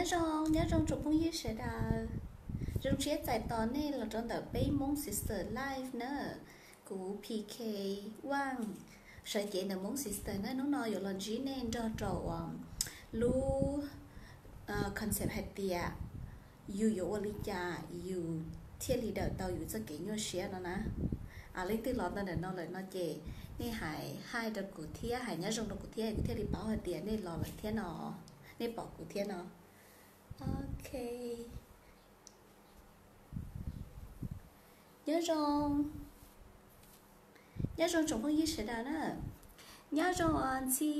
Nyob zoo, nyob zoo tsoom phooj ywg sawv daws. Zoo siab txais tos nej los rau ntawm peb Hmoob Sister Live na. Kuv P K Vaj, sawv cev ntawm Hmoob Sister na, hnub no yuav los ntsib nej nrog rau lub concept hais tias yus yuav ua li cas yus thiaj li daws tau yus txoj kev nyuaj siab no na. Leej twg los tau ntawm no lawm no ces nej hais hi rau kuv thiab, hais nyob zoo rau kuv thiab, kuv thiaj li paub hais tias nej los lawm thiab no, nej pom kuv thiab no. Ok. Nyob zoo, nyob zoo tsoom phooj ywg sawv daws na. Nyob zoo os Ntxhi,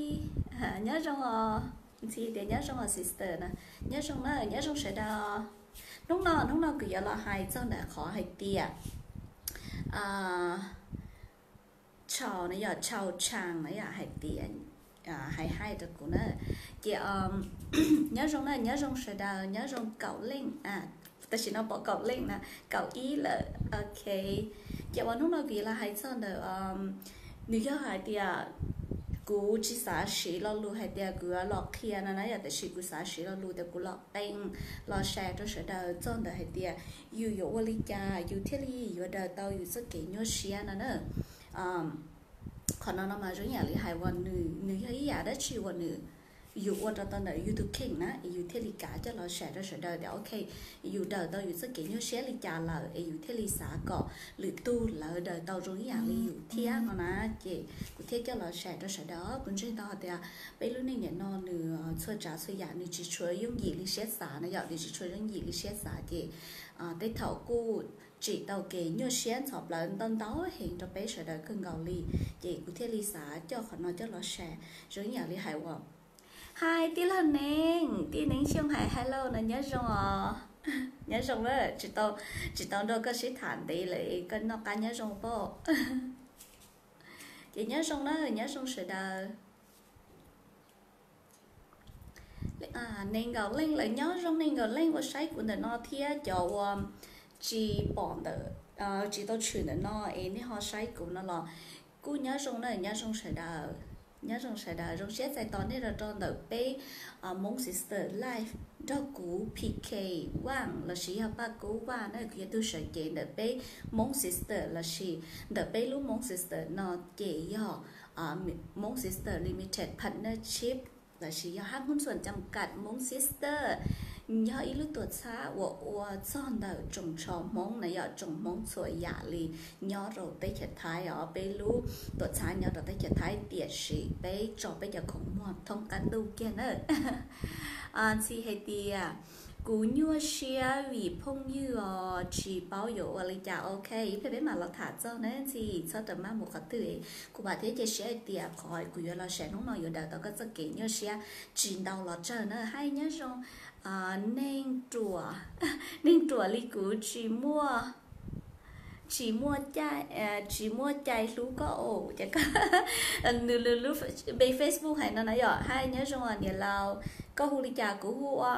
nyob zoo os Ntxhi tias nyob zoo os sister na. Nyob zoo na, nyob zoo sawv daws. Hnub no, hnub no kuv yuav los hais txog ntawm qhov hais tias chau no yog chau tshang no yog hais tias hais hi rau kuv na. Ces nyob zoo na, nyob zoo sawv daws, nyob zoo kaum leej, tam sim no pom kaum leej na, kaum ib lawm. Ok, ces uas hnub no kuv yuav los hais txog ntawm, nws yog hais tias kuv tsis xav siv lo lus hais tias kuv yuav los qhia no na yom, tiam sis kuv xav siv lo lus tias kuv los qee los share rau sawv daws txog ntawm hais tias yus yuav ua li cas yus thiaj li yuav daws tau yus txoj kev nyuaj siab no na. Qhov no no mas zoo ib yam li hais uas nws, nws yog ib yam dab tsi uas nws, yus ua rau tau ntawm yus tus kheej na es yus thiaj li kav coj los share rau sawv daws tias ok, yus daws tau yus txoj kev nyuaj siab li cas lawm es yus thiaj li xav kom lwm tus lawv daws tau zoo ib yam li yus thiab no na. Ces kuv thiaj coj los share rau sawv daws. Kuv ntseeg tau hais tias peb lub neej nim no nws txhua tsav txhua yam nws tsis tshua yooj yim li siab xav na yom, nws tsis tshua yooj yim li siab xav ces tej thaum kuj tsim tau kev nyuaj siab ntxhov plawv ntau ntau heev rau peb sawv daws kawg nkaus li. Ces kuv thiaj li xav coj qhov no coj los share. Zoo ib yam li hais uas, hi tij laug Neeb, tij Neeb Xyooj hais hello no, nyob zoo os. Nyob zoo lawm, tsis tau nrog koj sib tham ntev lawm, koj noj qab nyob zoo pob? Ces nyob zoo na, nyob zoo sawv daws. Nees nkaum leej lawm, nyob zoo nees nkaum leej uas saib kuv ntawm no thiab cov uas tsis pom ntawm, tsis tau tshwm ntawm no es nej ho saib kuv no los kuj nyob zoo na, nyob zoo sawv daws. Nyob zoo sawv daws, zoo siab txais tos nej los rau ntawm peb Hmoob Sister Live nrog kuv P K Vaj lossis yog Paj Kub Vaj na, kuv yog tus sawv cev ntawm peb Hmoob Sister lossis ntawm peb lub Hmoob Sister no ces yog Hmoob Sister Limited Partnership lossis yog hab hmoob txuam cam kam Hmoob Sister, yog ib lub tuam txhab uas ua txog ntawm tsoom tsho Hmoob na yom, tsoom Hmoob txhua yam li nyob rau teb chaws Thaib os. Peb lub tuam txhab nyob rau teb chaws Thaib tiam sis peb tso peb cov khoom muag thoob qab ntuj kiag na. Ntxhi hais tias kuv nyuaj siab vim phooj ywg os tsis paub yuav ua li cas. Ok, ib pliag peb mam los tham txog na Ntxhi, txhob rawm maj mus qhov twg. Kuv vam thiab cia siab hais tias qhov kuv yuav los share hnub no yuav daws tau koj txoj kev nyuaj siab tsis ntau los tsawg na. Hi nyob zoo, neeg ruam, neeg ruam li kuv tsis muaj, tsis muaj cai, tsis muaj cai hlub koj os. Ces nws lub npe Facebook hais no na yom, hi nyob zoo niam laus, koj hu li cas kuv hu ua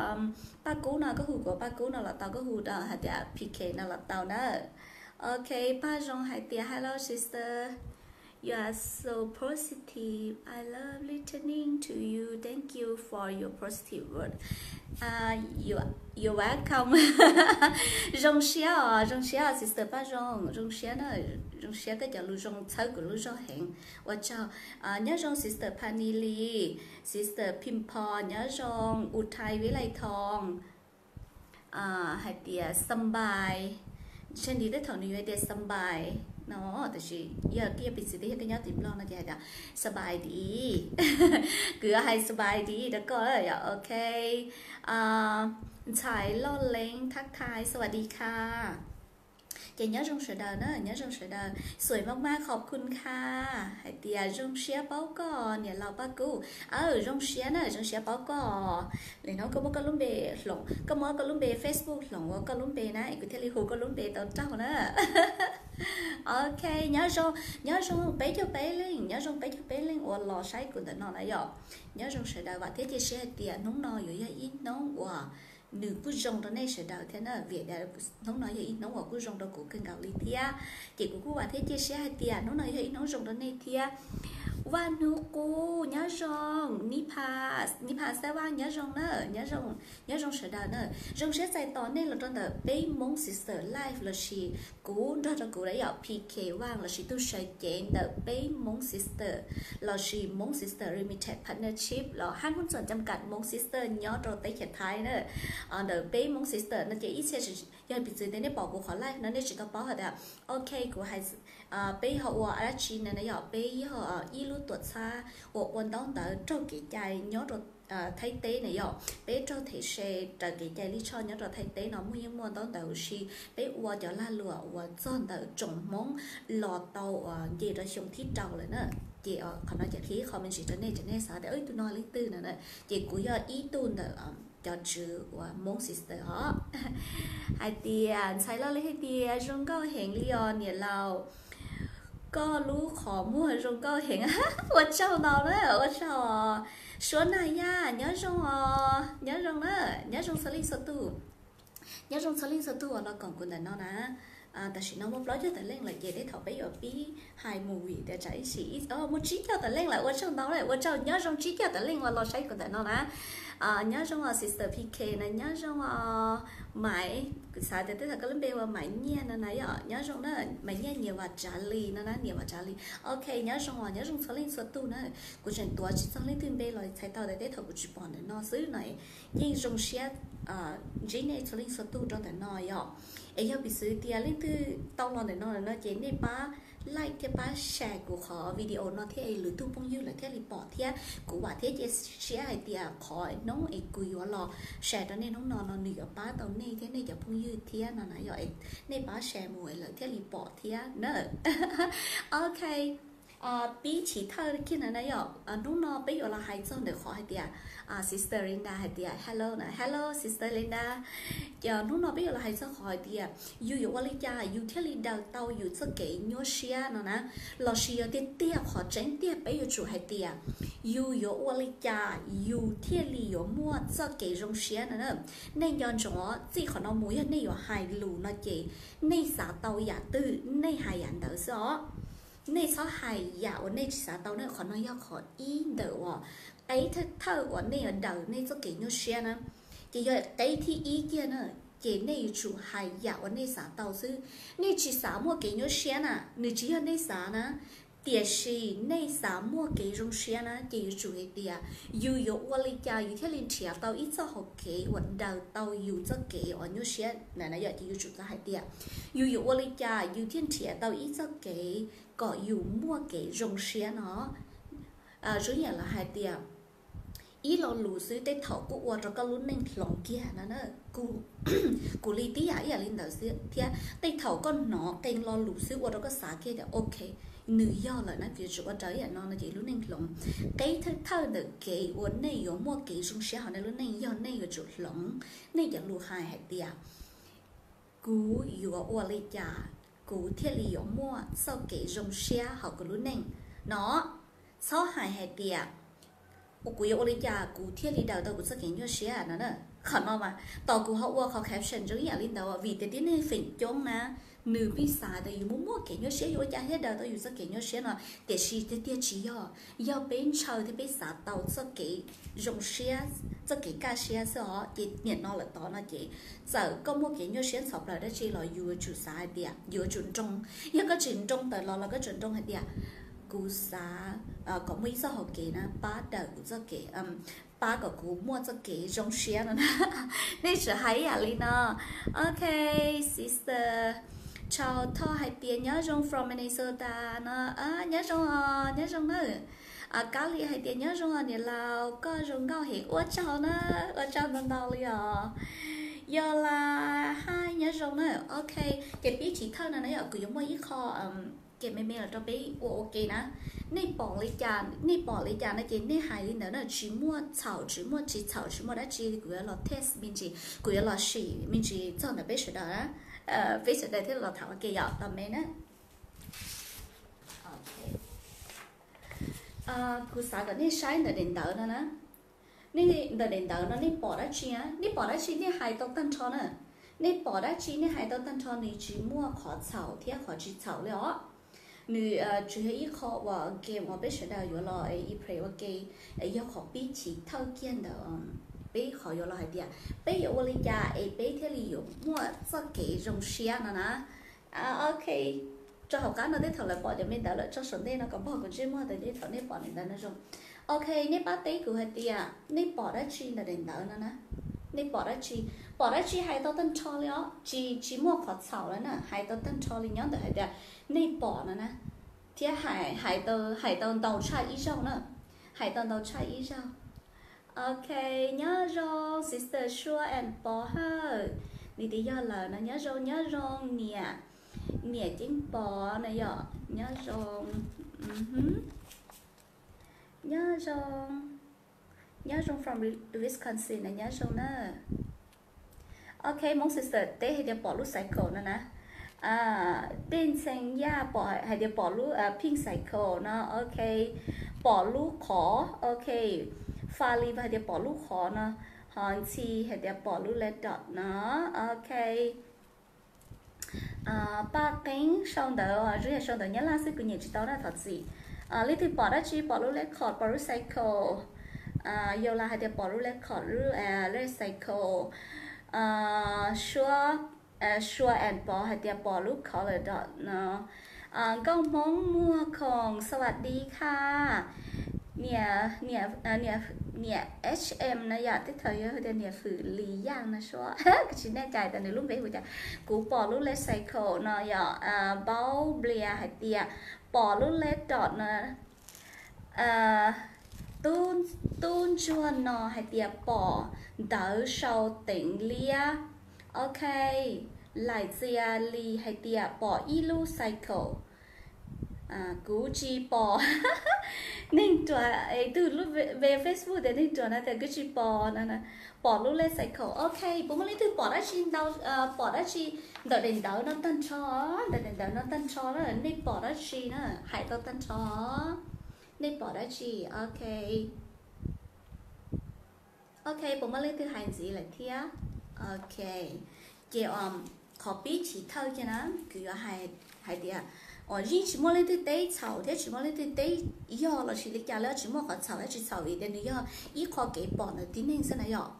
Paj Kub no, koj hu kuv ua Paj Kub no los tau, koj hu hais tias P K no los tau na. Ok, Paj Zoo hais tias hello sister, you are so positive, I love listening to you, thank you for your positive word. You're welcome. Zoo siab os, zoo siab os sister Paj Zoo, zoo siab na, zoo siab koj cov lus zoo txhawb kuv lub zog heev, ua tsaug. Nyob zoo sister Pani Li, sister Phim Pho, nyob zoo Uthai Vib Lais Thoo, hais tias ສະບາຍ, ເຊັ່ນ ເດ ຕອນນີ້ ຫວຽດນາມ ສະບາຍ ເນາະ, ແຕ່ ຊິ ຢາກ ຢາກ ເປັນ ສະບາຍ ເດ ເພາະ ເຮົາ ເຈົ້າ ເນາະ ເດ ສະບາຍ ເດ, ຄື ໃຫ້ ສະບາຍ ເດ ແລ້ວ ກໍ ໂອເຄ. ສາຍ ຫຼໍ່ເລັງ ທັກທາຍ ສະຫວັດດີ ຄ່ະ. ເຈົ້າ ຍອດ ຊົງ ສະເດີ ເນາະ, ຍອດ ຊົງ ສະເດີ ສວຍ ມາກໆ ຂອບຄຸນ ຄ່ະ. ໃຫ້ ເຕຍ ຊົງ ເຊຍ ເປົາ ກໍ ເນຍ ເຮົາ ປ້າ ກູ, ເອີ ຊົງ ເຊຍ ເນາະ, ຊົງ ເຊຍ ເປົາ ກໍ. ແລ້ວ ເນາະ ກໍ ບໍ່ ກໍ ລຸມ ເບ ຫຼົງ, ກໍ ບໍ່ ກໍ ລຸມ ເບ Facebook ຫຼົງ ວ່າ ກໍ ລຸມ ເບ ນະ, ເອ ກູ ເທ ລີ ໂຮ ກໍ ລຸມ ເບ ເຕົາ ເຕົ້າ ນະ. ໂອເຄ, ຍອດ ຊົງ, ຍອດ ຊົງ ເປັດ ໂຈ ເປັດ ເລັງ, ຍອດ ຊົງ ເປັດ ໂຈ ເປັດ ເລັງ ອວດ ຫຼໍ່ ໃຊ້ ກູ ເຕີ ເນາະ ນະ ຢອກ. ຍອດ ຊົງ ສະເດີ ຫວັງ ເທ ເຈ ເຊຍ ເຕຍ ໜູ ເນາະ ຢາກ ຢາກ ອຽງ ໜູ ອວດ Nws kuj zoo rau nej sawv daws thiab na, vim tias hnub no yog ib hnub uas kuj zoo rau kuv kawg nkaus li thiab. Ces kuv kuj vam thiab cia siab hais tias hnub no yog ib hnub zoo rau nej thiab. Vaj Hnub Qub nyob zoo, Niphas, Niphas Xab Vaj nyob zoo na, nyob zoo, nyob zoo sawv daws na. Zoo siab txais tos nej los rau ntawm peb Hmoob Sister Live lossis kuv nrog rau kuv da yom P K Vaj lossis tug sawv cev ntawm peb Hmoob Sister lossis Hmoob Sister Limited Partnership los hab Hmoob Txoom Cam Kam Hmoob Sister nyob rau teb chaws Thaib na. Ntawm peb Hmoob Sister no ces ib txhia yog piv txwv tias nej pom kuv qhov live no nej tsis tau paub hais tias ok kuv hais peb ho ua dab tsi na na yom, peb yog ib lub tuam txhab uas ua ntaub ntawv raug kev cai nyob rau Thaib teb na yom, peb raug them se raws kev cai lij choj nyob rau Thaib teb no muaj yeej muaj ntaub ntawv huv si, peb ua cov lag luam uas txog ntawm tsoom Hmoob los tau uas nce rau xyoo thib rau lawm na. Ces qhov no ces qhia ib qho me ntsis rau nej ces nej xav tias ib tug no leej twg no na, ces kuv yog ib tug ntawm cov tswv uas Hmoob Sister os. Hais tias ntxhais Laj Lis hais tias zoo nkauj heev li os niam laus, koj lub qhov muag zoo nkauj heev. Ua tsaug ntau na, ua tsaug. Suab Nag Yaj nyob zoo os, nyob zoo na, nyob zoo txhua leej txhua tus. Nyob zoo txhua leej txhua tus uas los koom kuv ntawm no na. Tam sim no muaj plaub caug tawm leej lawm ces tej thaum peb yuav pib hais movie tias tsam ib sim muaj tsib caug tawm leej lawm, ua tsaug ntau, ua tsaug, nyob zoo tsib caug tawm leej uas los saib kuv ntawm no na. Nyob zoo os Sister P K na, nyob zoo os. Maiv, kuv xav tias tej thaum koj lub npe ua Maiv Nyiaj no na yom, nyob zoo na. Maiv Nyiaj Niam Vam Tsav Lis no na, Niam Vam Tsav Lis, ok, nyob zoo os, nyob zoo txhua leej txhua tus na. Kuv tseem tuav tsis txog leej twg npe los txhais tau tias tej thaum kuv tsis pom ntawm no xwb no, yeej zoo siab ntsib nej txhua leej txhua tus rau ntawm no yom. Es yog piv txwv tias leej twg tau los ntawm no lawm no ces nej pab like thiab pab share kuv qhov video no thiab es lwm tus phooj ywg lawv thiaj li pom thiab kuv vam thiab cia siab hais tias qhov hnub es kuv yuav los share rau nej hnub no no nws yuav pab tau nej thiab nej cov phooj ywg thiab no na yom, es nej pab share mus es lawv thiaj li pom thiab na. Ok, pib chiv thawj kiag na na yom, hnub no peb yuav los hais txog ntawm qhov hais tias Sister Linda hais tias hello na, hello Sister Linda. Ces hnub no peb yuav los hais txog qhov hais tias yus yuav ua li cas yus thiaj li daws tau yus txoj kev nyuaj siab no na, lossis yog tiag tiag qhov tseeb tiag peb yuav tsum hais tias yus yuav ua li cas yus thiaj li yuav muaj txoj kev zoo siab no na. Nej nco ntsoov txij qhov no mus yog nej yuav hais lus no ces nej xav tau yam twg nej hais yam ntawd xwb os. Nej txhob hais yam uas nej tsis xav tau na, qhov no yog qhov ib ntawm uas qeb thawj thawj uas nej yuav daws nej txoj kev nyuaj siab na. Ces yog qeb thib ib kiag na, ces nej yuav tsum hais yam uas nej xav tau xwb. Nej tsis xav muaj kev nyuaj siab na, nws tsis yog nej xav na, tiam sis nej xav muaj kev zoo siab na, ces yuav tsum hais tias yus yuav ua li cas yus thiaj li nrhiav tau ib txoj hau kev uas daws tau yus txoj kev uas nyuaj siab na yom, ces yuav tsum tau hais tias yus yuav ua li cas yus thiaj nrhiav tau ib txoj kev kom yus muaj kev zoo siab no. Zoo yam li hais tias ib lo lus xwb tej thaum kuj ua rau koj lub neej hloov kiag no na. Kuv li tib yam ib yam li ntawd xwb thiab, tej thaum koj hnov qee lo lus xwb ua rau koj xav kiag tias ok, nws yog lawm na, kuv yuav tsum ua raws ib yam no no ces lub neej hloov. Qeb thawj thawj ntawm kev uas nej yuav muaj kev zoo siab hauv nej lub neej yog nej yuav tsum hloov nej cov lus hais hais tias kuv yuav ua li cas kuv thiaj li yuav muaj txoj kev zoo siab hauv kuv lub neej no. Txhob hais hais tias kuv yuav ua li cas kuv thiaj li daws tau kuv txoj kev nyuaj siab no na. Qhov no mas tos kuv ho ua qhov caption zoo ib yam li ntawd vim tias tib neeg feem coob na, nws pheej xav tias yus muaj muaj kev nyuaj siab yuav ua cas thiaj daws tau yus txoj kev nyuaj siab no, tiam sis tiag tiag tsis yog. Yog peb ntshaw thiab peb xav tau txoj kev zoo siab, txoj kev kaj siab xwb os. Ces nim no lawm tod no ces txawm koj muaj kev nyuaj siab ntxhov plaws dab tsi los yus yuav tsum xav hais tias yus yuav tsum nroo. Yog koj tsis nroo tawm los los koj tsuas nroo hais tias kuv xav, kom muaj ib txoj hau kev na pab daws kuv txoj kev, pab kom kuv muaj txoj kev zoo siab no na. Nej tsuas hais ib yam li no. Ok, sister Chau Thoj hais tias nyob zoo from Minnesota no. Nyob zoo os, nyob zoo na. Kab Li hais tias nyob zoo os niam laus, koj zoo nkauj heev, ua tsaug na, ua tsaug ntau ntau li os. Yog Las Hais nyob zoo na. Ok, ces pib chiv thawj no na yom, kuv yuav muaj ib qho kev me me los rau peb ua ua ke na. Nej pom li cas, nej pom li cas no ces nej hais li ntawd na, tsis muaj txhaum, tsis muaj tsis txhaum, tsis muaj dab tsi, kuv yuav los test me ntsis, kuv yuav los sim me ntsis txog ntawm peb sawv daws na, peb sawv daws thiaj los tham ua ke yom, tos me na. Kuv xav kom nej saib ntawm daim ntawv no na. Nej ntawm daim ntawv no nej pom dab tsi na, nej pom dab tsi nej hais tau tag nrho na. Nej pom dab tsi nej hais tau tag nrho, nws tsis muaj qhov txhaum thiab qhov tsis txhaum li os. Nws tsuas yog ib qho uas game uas peb sawv daws yuav los e play ua ke, yog qhov pib chiv thawj kiag ntawm peb qhov yuav los hais tias peb yuav ua li cas es peb thiaj li yuav muaj txoj kev zoo siab no na. Ok, rau hauv qab no tej thaum lawv pom cov me ntawv lawm tso saum ntej no kom npog kuv ntsej muag tau tej thaum nej pom li ntawd no zoo. Ok, nej pab teb kuv hais tias nej pom dab tsi ntawm daim ntawv no na? Nej pom dab tsi? Pom dab tsi hais tau tag nrho li os, tsis tsis muaj qhov txhaum lawm na, hais tau tag nrho li nyob ntawm hais tias nej pom no na, thiab hais hais tau hais tau ntau tshaj ib zaug na, hais tau ntau tshaj ib zaug. Ok, nyob zoo sister Sua and Pov Hawj, nws tias yog lawm no, nyob zoo nyob zoo niam, niam Ceeb Pov na yom, nyob zoo, nyob zoo, nyob zoo from Wisconsin na, nyob zoo na. Ok, Hmoob sister teb hais tias pom lub cycle no na. Dej Ntxhee Yaj pom hais tias pom lub pink cycle no, ok. Pom lub qhov, ok. Fa Li hais tias pom lub qhov no, ho Ntxhi hais tias pom lub laptop no, ok. Paj Qeeb sau ntawv, zoo yam sau ntawv Nyab Laj xwb kuv nyeem tsis tau na, thov txim. Leej twg pom dab tsi, pom lub laptop, pom lub cycle, Yau Las hais tias pom lub laptop, lub, lub cycle, Sua, Sua and Pov hais tias pom lub collar dot no. Nkauj Hmoob Muag Khoom สวัสดีค่ะ niam, niam, niam H M no yom, tej thaum yog tias niam Fwm Lis Yaj no suab, kuv tsis nej cai tias nws lub npe hu cas. Kuv pom lub laptop cycle no yom. Npaub Nplias hais tias pom lub laptop no. Tub, Tub Ntsuag no hais tias pom ntawv sau teev liab. Ok, Laim Txias Lis hais tias pom ib lub cycle. Kuv tsis pom. Neeg Ruam, tus lub npe Facebook tias Neeg Ruam no tias kuv tsis pom no. Pom lub lej cycle. Ok, puas muaj leej twg pom dab tsi ntau, pom dab tsi ntawm daim ntawv no tag nrho, ntawm daim ntawv no tag nrho na, nej pom dab tsi na, hais tau tag nrho. Nej pom dab tsi? Ok. Ok, puas muaj leej twg hais ntxiv lawm thiab? Ok, ces qhov pib chiv thawj kiag na, kuv yuav hais, hais tias, yeej tsis muaj leej twg teb txhaum thiab tsis muaj leej twg teb yog los sis li cas li, tsis muaj qhov txhaum thiab tsis txhaum vim tias nws yog ib qho kev pom ntawm tib neeg xwb na yom.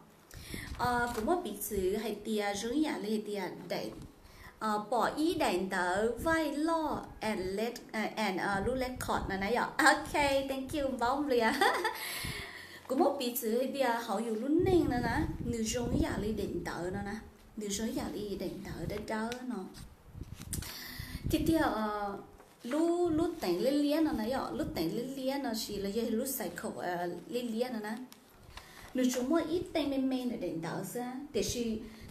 Kuv muab piv txwv hais tias zoo ib yam li hais tias daim, pom ib daim ntawv vaij loj and lub record no na yom. Ok, thank you Npaub Nplias. Kuv muab piv txwv hais tias hauv yus lub neej no na, nws zoo ib yam li daim ntawv no na, nws zoo ib yam li daim ntawv dawb dawb no. Tiag tiag, lub, lub teev liab liab no na yom, lub teev liab liab no sis los yog lub cycle liab liab no na, nws tsuas muaj ib teev me me ntawm daim ntawv xwb, tiam sis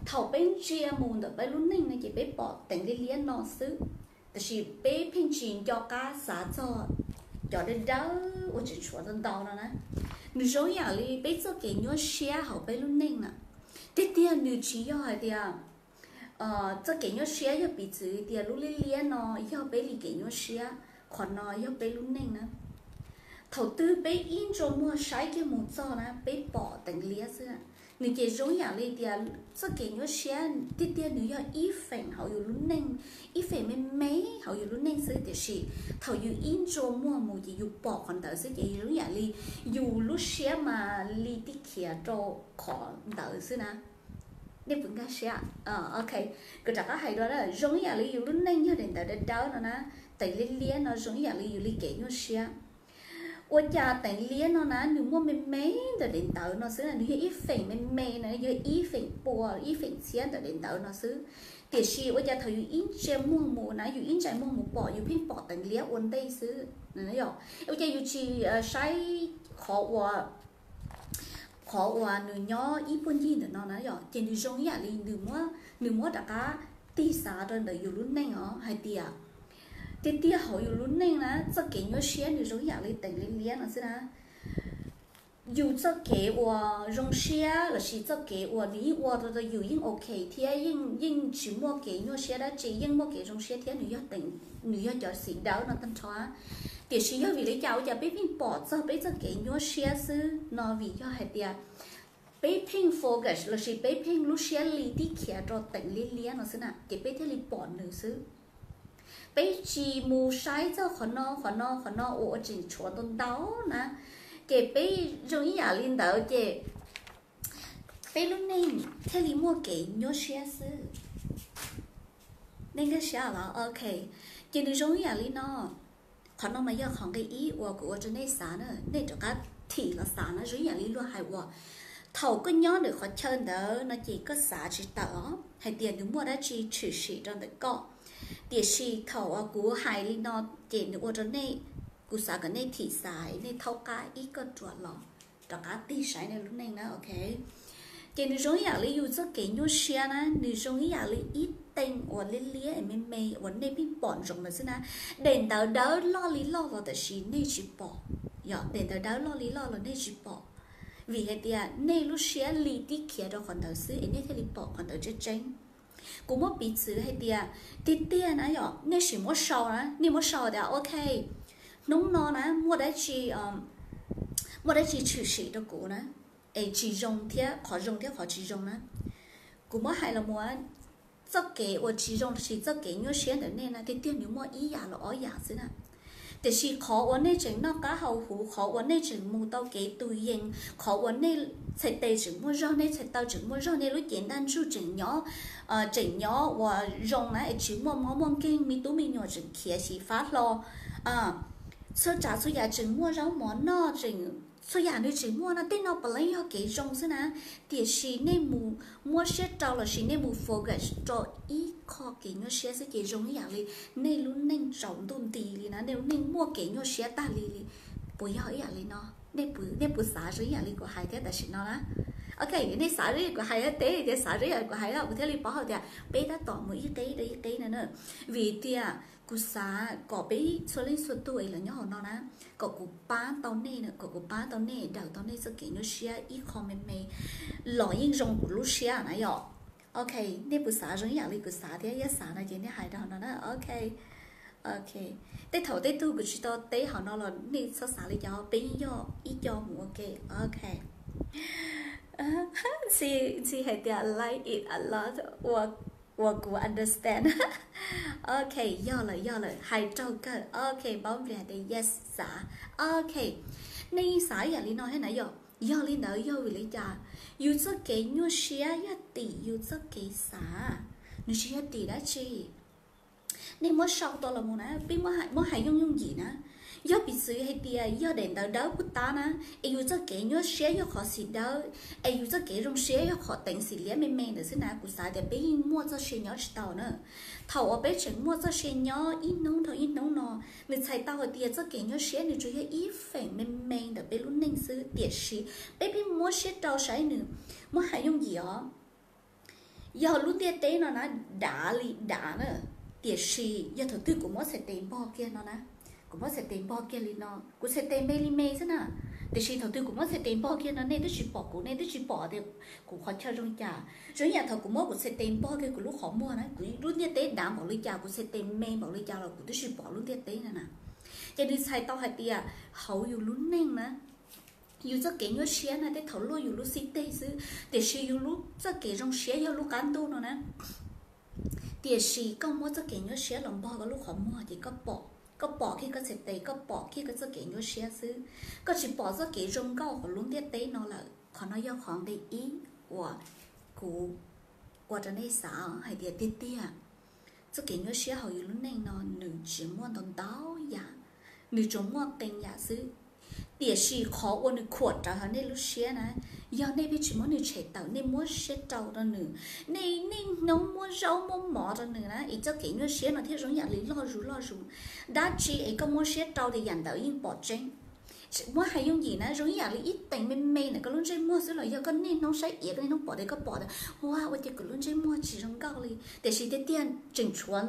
thaum peb ntsia mus ntawm peb lub neej no ces peb pom teev liab liab no xwb, tiam sis peb pheej tsis nco qab xav txog cov dawb dawb uas tseem tshuav ntau ntau no na. Nws zoo ib yam li peb txoj kev nyuaj siab hauv peb lub neej na. Tiag tiag nws tsis yog hais tias txoj kev nyuaj siab yog piv txwv tias lub liab liab no yog peb li kev nyuaj siab, qhov no yog peb lub neej na. Thaum twg peb ib ntsua muag saib kiag mus txog na peb pom teev liab xwb. Nws ces zoo ib yam li tias txoj kev nyuaj siab tiag tiag nws yog ib feem hauv yus lub neej, ib feem me me hauv yus lub neej xwb, tiam sis thaum yus ib ntsua muag mus ces yus pom qhov ntawd xwb ces zoo ib yam li yus lub siab mas li tib khiav rau qhov ntawd xwb na. Nej puas nkag siab? Ok, kuv rov qab hais dua na, zoo ib yam li yus lub neej yog daim ntawv dawb dawb no na, teev liab liab no zoo ib yam li yus li kev nyuaj siab. Ua cas teev liab no na nws muaj me me ntawm daim ntawv no xwb na, nws yog ib feem me me na, yog ib feem pua ib feem txhiab ntawm daim ntawv no xwb. Tiam sis ua cas thaum yus ib ntsia muag mus na, yus ib ntsais muag mus pom yus pheej pom teev liab ua ntej xwb. Ua cas yus tsis saib qhov uas, qhov uas nws nyob ib puag ncig ntawm no na yom, ces nws zoo ib yam li nws muab, nws muab rov qab tig xav rau ntawm yus lub neej os hais tias tiag tiag hauv yus lub neej na txoj kev nyuaj siab nws zoo ib yam li teev liab liab no xwb na. Yus txoj kev uas zoo siab lossis txoj kev uas nws yeej ua rau yus yeej ok thiab yeej, yeej tsis muaj kev nyuaj siab dab tsi, yeej muaj kev zoo siab thiab nws yog, nws yog cov xim dawb no tag nrho. Tiam sis yog vim li cas ua cas peb pheej pom txog peb txoj kev nyuaj siab xwb no? Vim yog hais tias peb pheej focus lossis peb pheej lub siab li tib khiav rau teev liab liab no xwb na, ces peb thiaj li pom nws xwb. peb tsis mus saib txog qhov no qhov no qhov no uas ua tseem tshuav ntau ntau na, ces peb zoo ib yam li ntawd ces peb lub neej thiaj li muaj kev nyuaj siab xwb. Nej nkag siab los? Ok, ces nws zoo ib yam li no. Qhov no mas yog qhov nqe ib uas kuv ua rau nej xav na, nej rov qab thim los xav na, zoo ib yam li luag hais uas thaum koj nyob ntawm qhov chaw ntawd no ces koj xav tsis tawm os hais tias nws muaj dab tsi tshwm sim rau ntawm koj. Tiam sis thaum uas kuv hais li no ces nws ua rau nej, kuv xav kom nej thim xav, nej thaub qab ib kauj ruam los rov qab tig saib nej lub neej na, ok. Ces nws zoo ib yam li yus txoj kev nyuaj siab na, nws zoo ib yam li ib teev uas liab liab me me uas nej pheej pom ntsoov lawm xwb na. Daim ntawv dawb loj li loj los tam sim nej tsis pom, yog daim ntawv dawb loj li loj los nej tsis pom, vim hais tias nej lub siab li tib khiav rau qhov ntawd xwb es nej thiaj li pom qhov ntawd tseeb tseeb. Kuv muab piv txwv hais tias tiag tiag na yom, nej sim muab sau na, nej muab sau tias ok, hnub no na muaj dab tsi, muaj dab tsi tshwm sim rau kuv na, es tsis zoo thiab qhov zoo thiab qhov tsis zoo na. Kuv muab hais los mus, txoj kev uas tsis zoo lossis txoj kev nyuaj siab ntawm nej na tiag tiag nws muaj ib yam los ob yam xwb na. Tiam sis qhov uas nej tseem noj qab haus huv, qhov uas nej tseem mus tau kev tus yees, qhov uas nej txhais tes tseem muaj zog, nej txhais taw tseem muaj zog, nej lub cev ntaj ntsug tseem nyob, tseem nyob uas zoo na es tsis muaj mob muaj nkeeg, me tub me nyuam tseem khiav xyiv fab hlo, txhua tsav txhua yam tseem muaj zaub mov noj, txhua yam nws tseem muaj no, tej no puav leej yog kev zoo xwb na. Tiam sis nej mus muab siab rau lossis nej mus focus rau ib qho kev nyuaj siab xwb ces zoo ib yam li nej lub neej tsaus ntuj nti li na, nej lub neej muaj kev nyuaj siab tag li li. Puas yog ib yam li no? Nej puas xav zoo ib yam li kuv hais thiab tam sim no na? Ok, nej xav zoo li kuv hais thiab, teb tias xav zoo li kuv hais no kuv thiaj li paub hais tias peb tab tom mus ib qeb rau ib qeb no na. Vim tias kuv xav kom peb txhua leej txhua tus es los nyob hauv no na, kom kuv pab tau nej, kom kuv pab tau nej daws tau nej txoj kev nyuaj siab ib qho me me los yeej zoo kuv lub siab na yom. Ok, nej puas xav zoo ib yam li kuv xav thiab? Yog xav no ces nej hais rau hauv no na. Ok, ok. Tej thaum tej tug kuv tsis tau teb hauv no los nej txhob xav li cas, peb yeej yog ib co mus ua ke. Ok. Ntxhi hais tias like it a lot, ua kuv understand. Ok, yog lawm yog lawm, hais raug kawg. Ok, Npaub Npliag tias yes, xav. Ok, nej yeej xav ib yam li no thiab na yom. Yog li ntawd yog vim li cas? Yus txoj kev nyuaj siab yog tim yus txoj kev xav, nws tsis yog tim dab tsi. Nej muab sau tau los mus na, peb muab hais yooj yooj yim na, yog piv txwv hais tias yog daim ntawv dawb puag ta na, es yus txoj kev nyuaj siab yog qhov xim dawb, es yus txoj kev zoo siab yog qhov teev xim liab me me ntawd xwb na, kuv xav tias peb yeej muaj txoj sia nyob tsis tau na. Thaum uas peb tseem muaj txoj sia nyob ib hnub dhau ib hnub no, nws txhais tau hais tias txoj kev nyuaj siab nws tsuas yog ib feem me me ntawm peb lub neej xwb, tiam sis peb pheej muab siab rau saib nws. Muab hais yooj yim os, yog lub ntiaj teb no na dav li dav na, tiam sis yog thaum twg kuv muab txhais tes npog kiag no na, kuv muab txhais tes npog kiag li no, kuv txhais tes me li me xwb na, tiam sis thaum twg kuv muab txhais tes npog kiag no nej twb tsis pom kuv, nej twb tsis pom tias kuv qhov chaw zoo cas. Zoo ib yam thaum kuv muab kuv txhais tes npog kiag kuv lub qhov muag na, kuv lub ntiaj teb dav npaum li cas, kuv txhais tes me npaum li cas los kuv twb tsis pom lub ntiaj teb na na. Ces nws txhais tau hais tias hauv yus lub neej na, yus txoj kev nyuaj siab na tej thaum luaj yus lub xib teg xwb, tiam sis yus lub txoj kev zoo siab yog lub qab ntuj no na. Tiam sis koj muab txoj kev nyuaj siab los npog koj lub qhov muag ces koj pom, koj pom kiag koj txhais tes, koj pom kiag koj txoj kev nyuaj siab xwb, koj tsis pom txoj kev zoo nkauj hauv lub ntiaj teb no lawm. Qhov no yog qhov nqe ib uas kuv ua rau nej xav hais tias tiag tiag txoj kev nyuaj siab hauv yus lub neej no nws tsis muaj ntau ntau yam, nws tsuas muaj qee yam xwb. Tiam sis qhov uas nws khuam rawv hauv nej lub siab na, yog nej pheej tsis muab nws tshem tawm, nej muab siab rau rau nws, nej niaj hnub muab zaub muab mov rau nws na, es txoj kev nyuaj siab no thiaj zoo yam li loj zus loj zus. Dab tsi es koj muab siab rau ces yam ntawd yeej pom tseeb. Muab hais yooj yim na, zoo ib yam li ib teev me me ntawm koj lub ntsej muag xwb los yog koj niaj hnub saib iav, koj niaj hnub pom tias koj pom tias ua ua cas kuv lub ntsej muag tsis zoo nkauj li, tiam sis tiag tiag tseem tshuav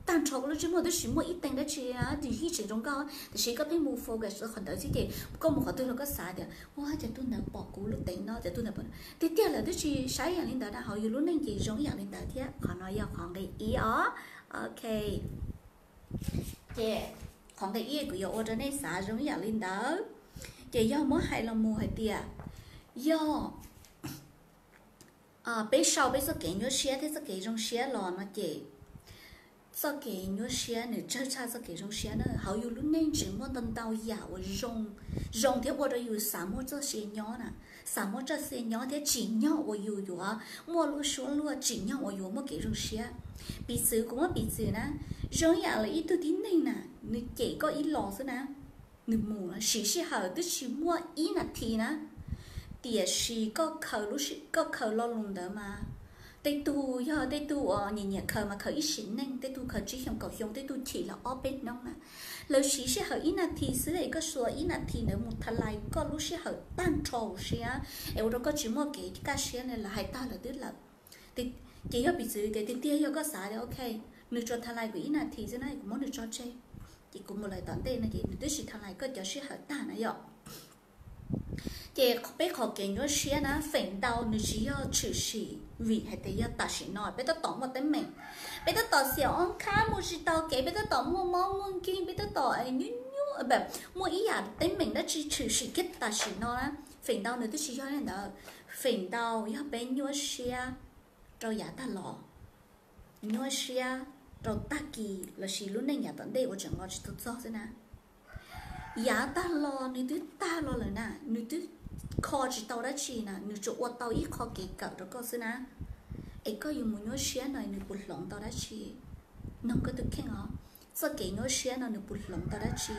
tag nrho koj lub ntsej muag twb tsis muaj ib teev dab tsi, nws yeej tseem zoo nkauj, tiam sis koj pheej mus focus rau qhov ntawd xwb ces koj mus qhov twg los koj xav tias ua cas tus ntawd pom kuv lub teev no, cas tus ntawd pom. Tiag tiag lawm twb tsis saib yam li ntawd na, hauv yus lub neej ces zoo ib yam li ntawd thiab. Qhov no yog qhov nqe ib os. Ok, ces qhov nqe ib kuv yuav ua rau nej xav zoo ib yam li ntawd. Ces yog muab hais los mus hais tias yog peb sau peb txoj kev nyuaj siab thiab txoj kev zoo siab los no ces Txoj kev nyuaj siab nws tsawg tshaj txoj kev zoo siab na. Hauv yus lub neej tseem muaj ntau ntau yam uas zoo, zoo thiab ua rau yus xav muaj txoj sia nyob na, xav muaj txoj sia nyob thiab tsim nyog uas yus yuav muaj lub suab luag, tsim nyog uas yuav muaj kev zoo siab. Piv txwv, kuv muab piv txwv na, zoo yam li ib tug tib neeg na, nws cem koj ib los xwb na, nws mus na, siv sij hawm twb tsis muaj ib nas this na, tiam sis koj khaws lo lus ntawd mas, tej tug yog tej tug uas nyiam nyiam khaws mas khaws ib sim neej, tej tug khaws tsib xyoos kaum xyoo, tej tug chim los ob peb hnub na. Lawv siv sij hawm ib nas this xwb es koj xuas ib nas this ntawd mus tha lais koj lub sij hawm tag nrho siab es ua rau koj tsis muaj kev kaj siab li, lawv hais tag lawm twb lawm. Ces yog piv txwv tias tiag tiag yog koj xav tias ok, nws tsuas tha lais kuv ib nas this xwb na, kuv muab nws tso tseg, ces kuv mus lawm tom ntej no ces nws twb tsis tha lais koj cov sij hawm tag na yom. Ces peb qhov kev nyuaj siab na feem ntau nws tsis yog tshwm sim vim hais tias yog tam sim no peb tab tom muaj teeb meem, peb tab tom xiam ob khab mus tsis tau kev, peb tab tom muaj mob muaj nkeeg, peb tab tom nyuaj nyuaj, muaj ib yam teeb meem dab tsi tshwm sim kiag tam sim no na, feem ntau nws twb tsis yog li ntawd. Feem ntau yog peb nyuaj siab rau yav tag los, nyuaj siab rau tag kis lossis lub neej yav tom ntej uas tseem los tsis tau txog xwb na. Yav tag los nws twb tag los lawm na, nws twb kho tsis tau dab tsi na, nws tsuas ua tau ib qho kev kawm rau koj xwb na. Es koj yuav mus nyuaj siab no nws puas hloov tau dab tsi? Noog koj tus kheej os, txoj kev nyuaj siab no nws puas hloov tau dab tsi?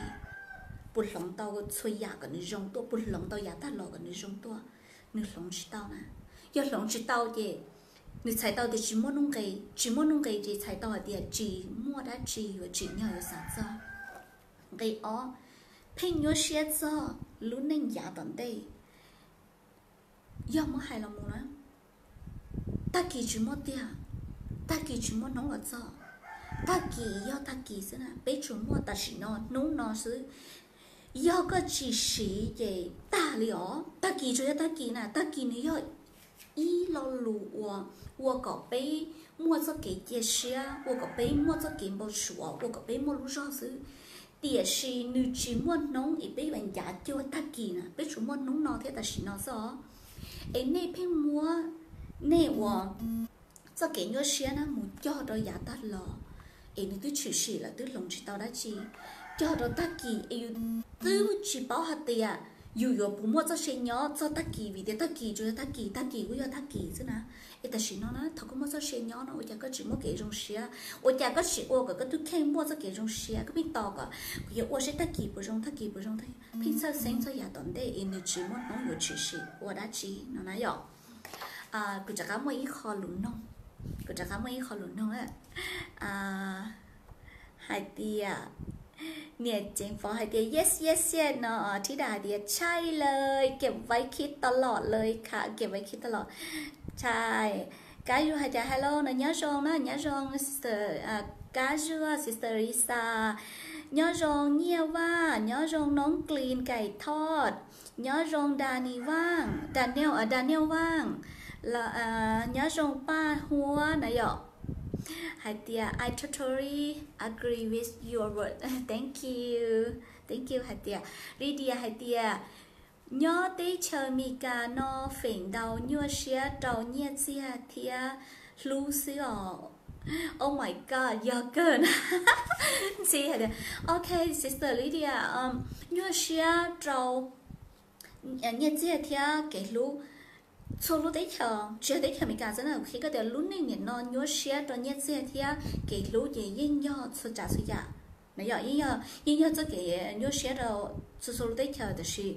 Puas hloov tau txhua yam kom nws zoo tuaj? Puas hloov tau yav tag los kom nws zoo tuaj? Nws hloov tsis tau na. Yog hloov tsis tau ces nws txhais tau tias tsis muaj nuj nqis, tsis muaj nuj nqis ces txhais tau hais tias tsis muaj dab tsi yuav tsim nyog yuav xav txog. Nqe ob, pheej nyuaj siab txog lub neej yav tom ntej. Yog muab hais los mus na, tag kis tsis muaj tiag, tag kis tsis muaj hnub los txog, tag kis yog tag kis xwb na, peb tsuas muaj tam sim no hnub no xwb. Yog koj tsis siv ces tag li os. Tag kis tsuas yog tag kis na, tag kis nws yog ib lo lus uas ua kom peb muaj txoj kev cia siab, ua kom peb muaj txoj kev npau suav, ua kom peb muaj lub zog xwb. Tiam sis nws tsis muaj hnub es peb yuav ncav cuag tag kis na, peb tsuas muaj hnub no thiab tam sim no xwb os. Es nej pheej muab nej ua txoj kev nyuaj siab na mus cog rau yav tag los, es nws twb tshwm sim lawm twb hloov tsis tau dab tsi, cog rau tag kis es yus twb tsis paub hais tias yus yuav puas muaj txoj sia nyob txog tag kis, vim tias tag kis tsuas yog tag kis, tag kis kuj yog tag kis xwb na. Es tam sim no na thaum koj muaj txoj sia nyob no ua cas koj tsis muaj kev zoo siab? Ua cas koj tsis ua kom koj tus kheej muaj txoj kev zoo siab? Koj pheej tos kom kuv yuav ua seb tag kis puas zoo, tag kis puas zoo, pheej txhawj xeeb txog yav tom ntej es nws tsis muaj hnub yuav tshwm sim ua dab tsi no na yom. Kuv rov qab muaj ib qho lus noog, kuv rov qab muaj ib qho lus noog na. Hais tias, niam Ceev Fov hais tias yes yes yes no, Thib Dam hais tias ใช่เลย เก็บไว้คิดตลอดเลยค่ะ เก็บไว้คิดตลอด ใช่. Kab Zuag hais tias hello no, nyob zoo na, nyob zoo sister Kab Zuag, sister Lisa, nyob zoo Nyiaj Vaj, nyob zoo Noob Klis Nkaim Thoj, nyob zoo Dani Vaj, Daniel, Daniel Vaj, nyob zoo Paj Huab na yom. Hais tias I totally agree with your word, thank you, thank you. Hais tias Lydia hais tias nyob teb chaws Amelikas no feem ntau nyuaj siab rau nyiaj txiag thiab hlub xwb os. Oh my god, yog kawg na. Ntxhi hais tias ok, sister Lydia, nyuaj siab rau nyiaj txiag thiab kev hlub txhua lub teb chaws, tsis yog teb chaws Amelikas xwb na, qhia koj tias lub neej nim no nyuaj siab rau nyiaj txiag thiab kev hlub ces yeej yog txhua tsav txhua yam na yom, yeej yog, yeej yog txoj kev nyuaj siab rau txhua txhua lub teb chaws. Tab sis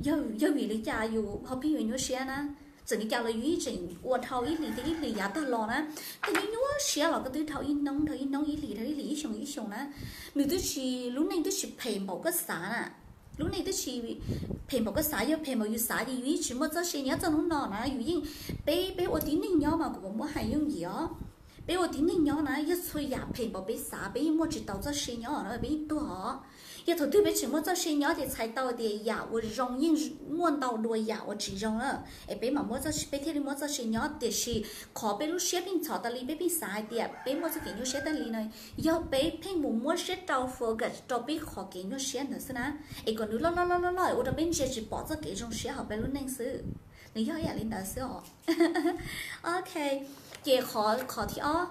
yog vim li cas yus ho pheej yuav nyuaj siab na? Txawm li cas los yus yeej tseem ua dhau ib hlis thiab ib hlis yav tag los na. Koj nyuaj nyuaj siab los koj twb dhau ib hnub dhau ib hnub, ib hlis dhau ib hlis, ib xyoos ib xyoos na. Nws twb tsis, lub neej twb tsis phem npaum koj xav na. Lub neej twb tsis phem npaum koj xav, yog phem npaum yus xav ces yus yeej tsis muaj txoj sia nyob txog hnub no na. Yus yeej, peb, peb ua tib neeg nyob mas kuv puas muab hais yooj yim os. Peb ua tib neeg nyob na, yog txhua yam phem npaum peb xav peb yeej muaj tsis tau txoj sia nyob na, peb yeej tuag os. Yog thaum twg peb tseem muaj txoj sia nyob ces txhais tau tias yam uas zoo yeej muaj ntau dua yam uas tsis zoo na. Es peb mam muab txoj, peb thiaj li muaj txoj sia nyob. Tiam sis qhov peb lub siab pheej ntxhov tas li, peb pheej xav hais tias peb muaj txoj kev nyuaj siab tas li no, yog peb pheej mus muab siab rau focus rau peb qhov kev nyuaj siab ntawd xwb na. Es kom nws loj loj loj loj loj ua rau peb ntsia tsis pom txoj kev zoo siab hauv peb lub neej xwb. Nws yog ib yam li ntawd xwb os. Ok, Ces qhov, qhov thib ob,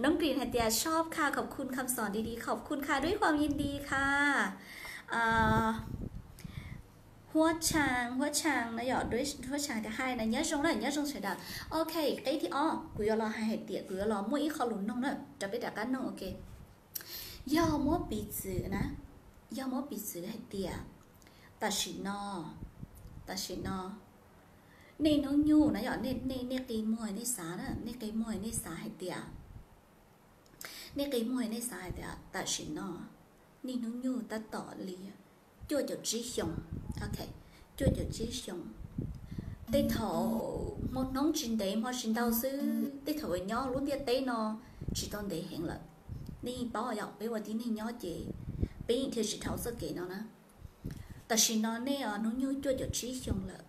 น้องกลิ่น hais tias ชอบค่ะ ขอบคุณคำสอนดีๆ ขอบคุณค่ะ ด้วยความยินดีค่ะ Huab Tshaj, Huab Tshaj no yog, Huab Tshaj tias hais na, nyob zoo na, nyob zoo sawv daws. Ok, qeb thib ob kuv yuav los hais hais tias kuv yuav los muaj ib qho lus noog na rau peb rov qab noog, ok. Yog muab piv txwv na, yog muab piv txwv hais tias tam sim no, tam sim no nej hnub nyoog na yog nej, nej qi muag nej xav na, nej qi muag nej xav hais tias, nej qi muag nej xav hais tias tam sim no nej hnub nyoog tab tom li cuaj caum tsib xyoo, ok, cuaj caum tsib xyoo. Tej thaum hmo hnub tsis ntev hmo tsis ntau xwb, tej thaum uas nyob lub ntiaj teb no tsis tau ntev heev lawm. Nej yeej paub yog peb ua tib neeg nyob ces peb yeej dhia tsis dhau txoj kev no na. Tam sim no nej hnub nyoog cuaj caum tsib xyoo lawm.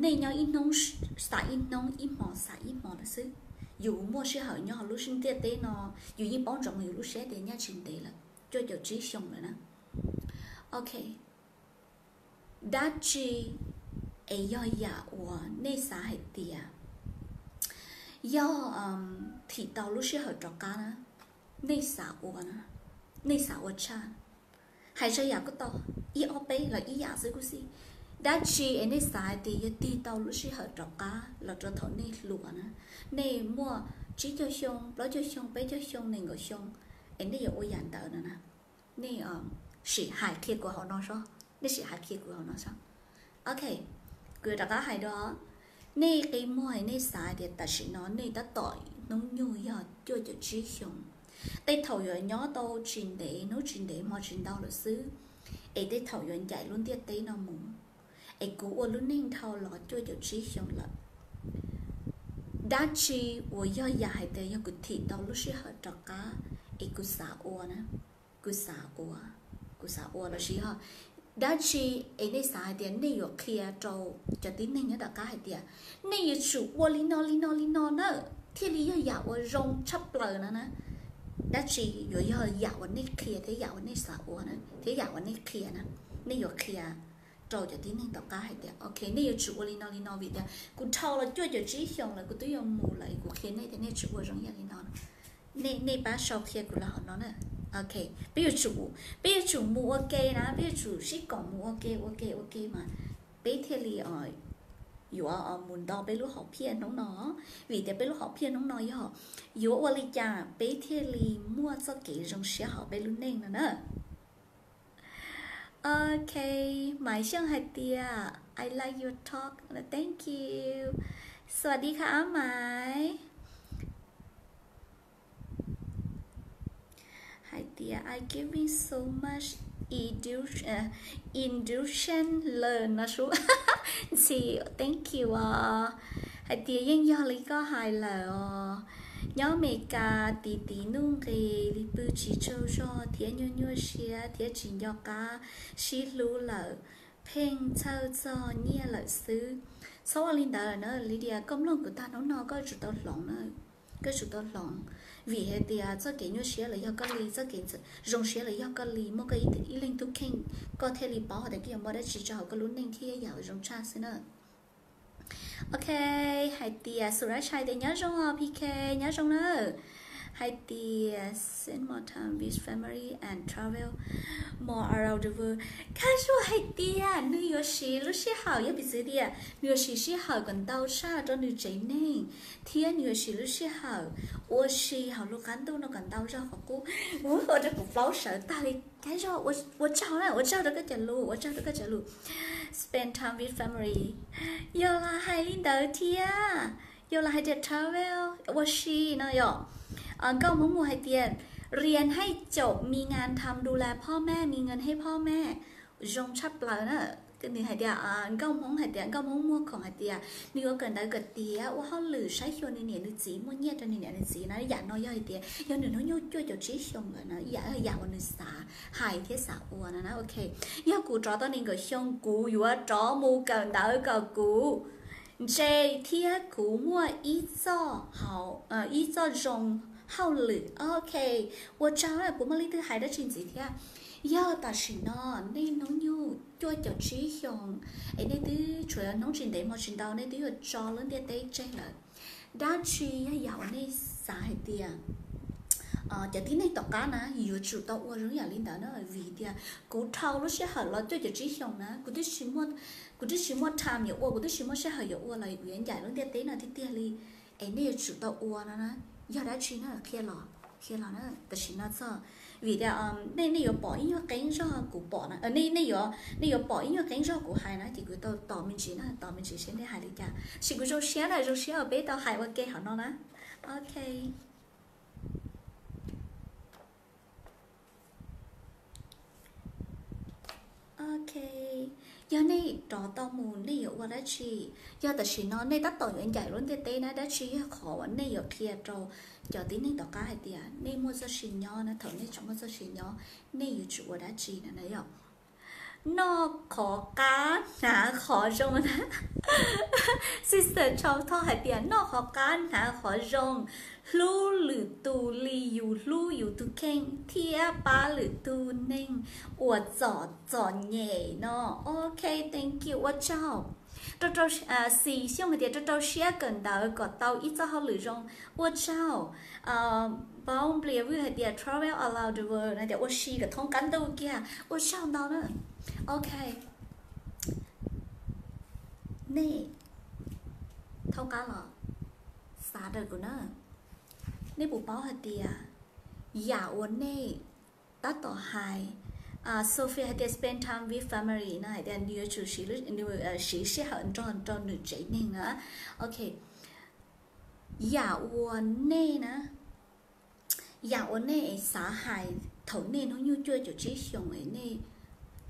Nej nyob ib hnub xav ib hnub, ib hmo xav ib hmo lawm xwb. Yus muaj sij hawm nyob hauv lub ntiaj teb no, yus yeej paub ntsoov yus lub siab tias nyaj tsis ntev lawm, cuaj caum tsib xyoo lawm na. Ok, dab tsi es yog yam uas nej xav hais tias yog thim tau lub sij hawm rov qab na, nej xav ua na, nej xav ua tshaj? Hais txog yam kuj tau, ib ob peb los ib yam xwb kuj xij. Dab tsi es nej xav hais tias yog tig tau lub sij hawm rov qab los rau thaum nej hluas na, nej muaj tsib caug xyoo, plaub caug xyoo, peb caug xyoo, nees nkaum xyoo, es nej yuav ua yam ntawd no na? Nej sim hais qhia kuv hauv no seb, nej sim hais qhia kuv hauv no seb. Ok, kuv yuav rov qab hais dua. Nej qi muag nej xav tias tam sim no nej tab tom hnub nyoog yog cuaj caum tsib xyoo. Tej thaum yuav nyob tau tsis ntev hnub tsis ntev hmo tsis ntau lawm xwb, es tej thaum yuav ncaim lub ntiaj teb no mus, es kuv ua lub neej dhau los cuaj caum tsib xyoo lawm. Dab tsi uas yog yam hais tias yog kuv thim tau lub sij hawm rov qab es kuv xav ua na, kuv xav ua, kuv xav ua lossis yog dab tsi es nej xav hais tias nej yuav qhia rau cov tib neeg nyob tom qab hais tias nej yuav tsum ua li no li no li no na, thiaj li yog yam uas zoo tshaj plaws no na? Dab tsi yuav yog yam uas nej qhia thiab yam uas nej xav ua na, thiab yam uas nej qhia na, nej yuav qhia rau cov tib neeg tom qab hais tias ok, nej yuav tsum ua li no li no vim tias kuv dhau los cuaj caum tsib xyoos lawm, kuv twb yuav mus lawm, kuv qhia nej tias nej tsum ua zoo yam li no. Nej, nej pab sau qhia kuv los hauv no na. Ok, peb yuav tsum, peb yuav tsum mus ua ke na, peb yuav tsum sib koom mus ua ke, ua ke, ua ke mas peb thiaj li yuav mus nto peb lub hom phiaj hnub no. Vim tias peb lub hom phiaj hnub no yog yuav ua li cas peb thiaj li muaj txoj kev zoo siab hauv peb lub neej no na. Ok, Maiv Xyooj hais tias I like your talk, thank you. สวัสดีค่ะ Ab Maiv. Hais tias I giving so much indu- induction learn no sub ntxhi, thank you os. Hais tias yeej yog li koj hais lawm os. Nyob Amelikas tiv tiv nuj nqis li pw tsis tsaug zog thiab nyuaj nyuaj siab thiab tsis nco qab sib hlub lawm, pheej txhawj txog nyiaj lawm xwb. Txhob ua li ntawd na Lydia, koj mloog kuv tag hnub no koj yuav tsum tau hloov na. Koj yuav tsum tau hloov, vim hais tias txoj kev nyuaj siab los yog koj li, txoj kev zoo siab los yog koj li, muaj koj ib leeg tub kheej koj thiaj li paub hais tias koj yuav muaj dab tsi rau hauv koj lub neej thiab yam zoo tshaj xwb na. Ok, hais tias Suraj hais tias nyob zoo os P K, nyob zoo na. Hais tias spend more time with family and travel more around the world. Kaj Zuag hais tias nws yuav siv lub sij hawm, yog piv txwv tias nws yuav siv sij hawm kom ntau tshaj rau nws tsev neeg, thiab nws yuav siv lub sij hawm ua si hauv lub qab ntuj no kom ntau zog qhov qub. Ua rau kuv plaub sawv tag li. Kaj Zuag, ua tsaug na, ua tsaug rau koj cov lus, ua tsaug rau koj cov lus. Spend time with family. Yog los hais li ntawd thiab, yog los hais tias travel ua si no yom. Nkauj Hmoob Muas hais tias เรียนให้จบมีงานทำดูแลพ่อแม่มีเงินให้พ่อแม่ zoo tshaj plaws na. Nws hais tias, Nkauj Hmoob hais tias, Nkauj Hmoob Muas khoom hais tias nws yuav kawm ntawv kawm tiav ua hauj lwm saib xyuas nws niam nws txiv, muaj nyiaj rau nws niam nws txiv na. Yam no yog hais tias yog nws hnub nyoog cuaj caum tsib xyoo lawm na, yam, yam uas nws xav hais thiab xav ua no na. Ok, yog kuv rov tau nees nkaum xyoo kuv yuav rov mus kawm ntawv kom kuv ntse thiab kuv muaj ib txoj hau, ib txoj zoo hauj lwm. Ok, ua tsaug, puas muaj leej twg hais dab tsi ntxiv thiab? Yog tam sim no nej hnub nyoog cuaj caum tsib xyoo es nej twb tshuav hnub tsis ntev hmo tsis ntau nej twb yuav tso lub ntiaj teb tseg lawm. Dab tsi yog yam uas nej xav hais tias cov tib neeg tom qab na yuav tsum tau ua zoo yam li ntawd na? Vim tias kuv dhau lub sij hawm los cuaj caum tsib xyoos na, kuv twb tsis muaj time yuav ua, kuv twb tsis muaj sij hawm yuav ua los kuv yuav ncaim lub ntiaj teb no tiag tiag li. Es nej yuav tsum tau ua no na, yog dab tsi na? Qhia los, qhia los na. Tam sim no txog, vim tias nej, nej yuav pom ib nyuag qeeb zog kuv pom na, nej, nej yuav, nej yuav pom ib nyuag qeeb zog kuv hais na, ces kuv tau tos me ntsis na, tos me ntsis seb nej hais li cas. Tab sis kuv zoo siab na, zoo siab uas peb tau hais ua ke hauv no na. Ok. Ok, yog nej rov tau mus nej yuav ua dab tsi? Yog tam sim no nej tab tom yuav ncaim lub ntiaj teb na, dab tsi yog qhov uas nej yuav qhia rau cov tib neeg tom qab hais tias nej muaj txoj sia nyob na, thaum nej tseem muaj txoj sia nyob nej yuav tsum ua dab tsi na yom? Noj qhov qab hnav qhov zoo na. Sister Chau Thoj hais tias noj qhov qab hnav qhov zoo, hlub lwm tus li yus hlub yus tus kheej thiab pab lwm tus neeg uas txom txom nyem no. Ok, thank you, ua tsaug. Rau rau, Xis Xyooj hais tias rau rau siab kawm ntawv kom tau ib txoj hauj lwm zoo, ua tsaug. Paub Nplias Vwj hais tias travel around the world no tias ua si kom thoob qab ntuj kiag, ua tsaug ntau na. Ok, nej thoob qab los xav rau kuv na. Nej puas paub hais tias yam uas nej tab tom hais, Sophia hais tias spend time with family no hais tias nws yuav tsum siv, siv sij hawm nrog rau nws tsev neeg na. Ok, yam uas nej na, yam uas nej xav hais thaum nej hnub nyoog cuaj caum tsib xyoos es nej,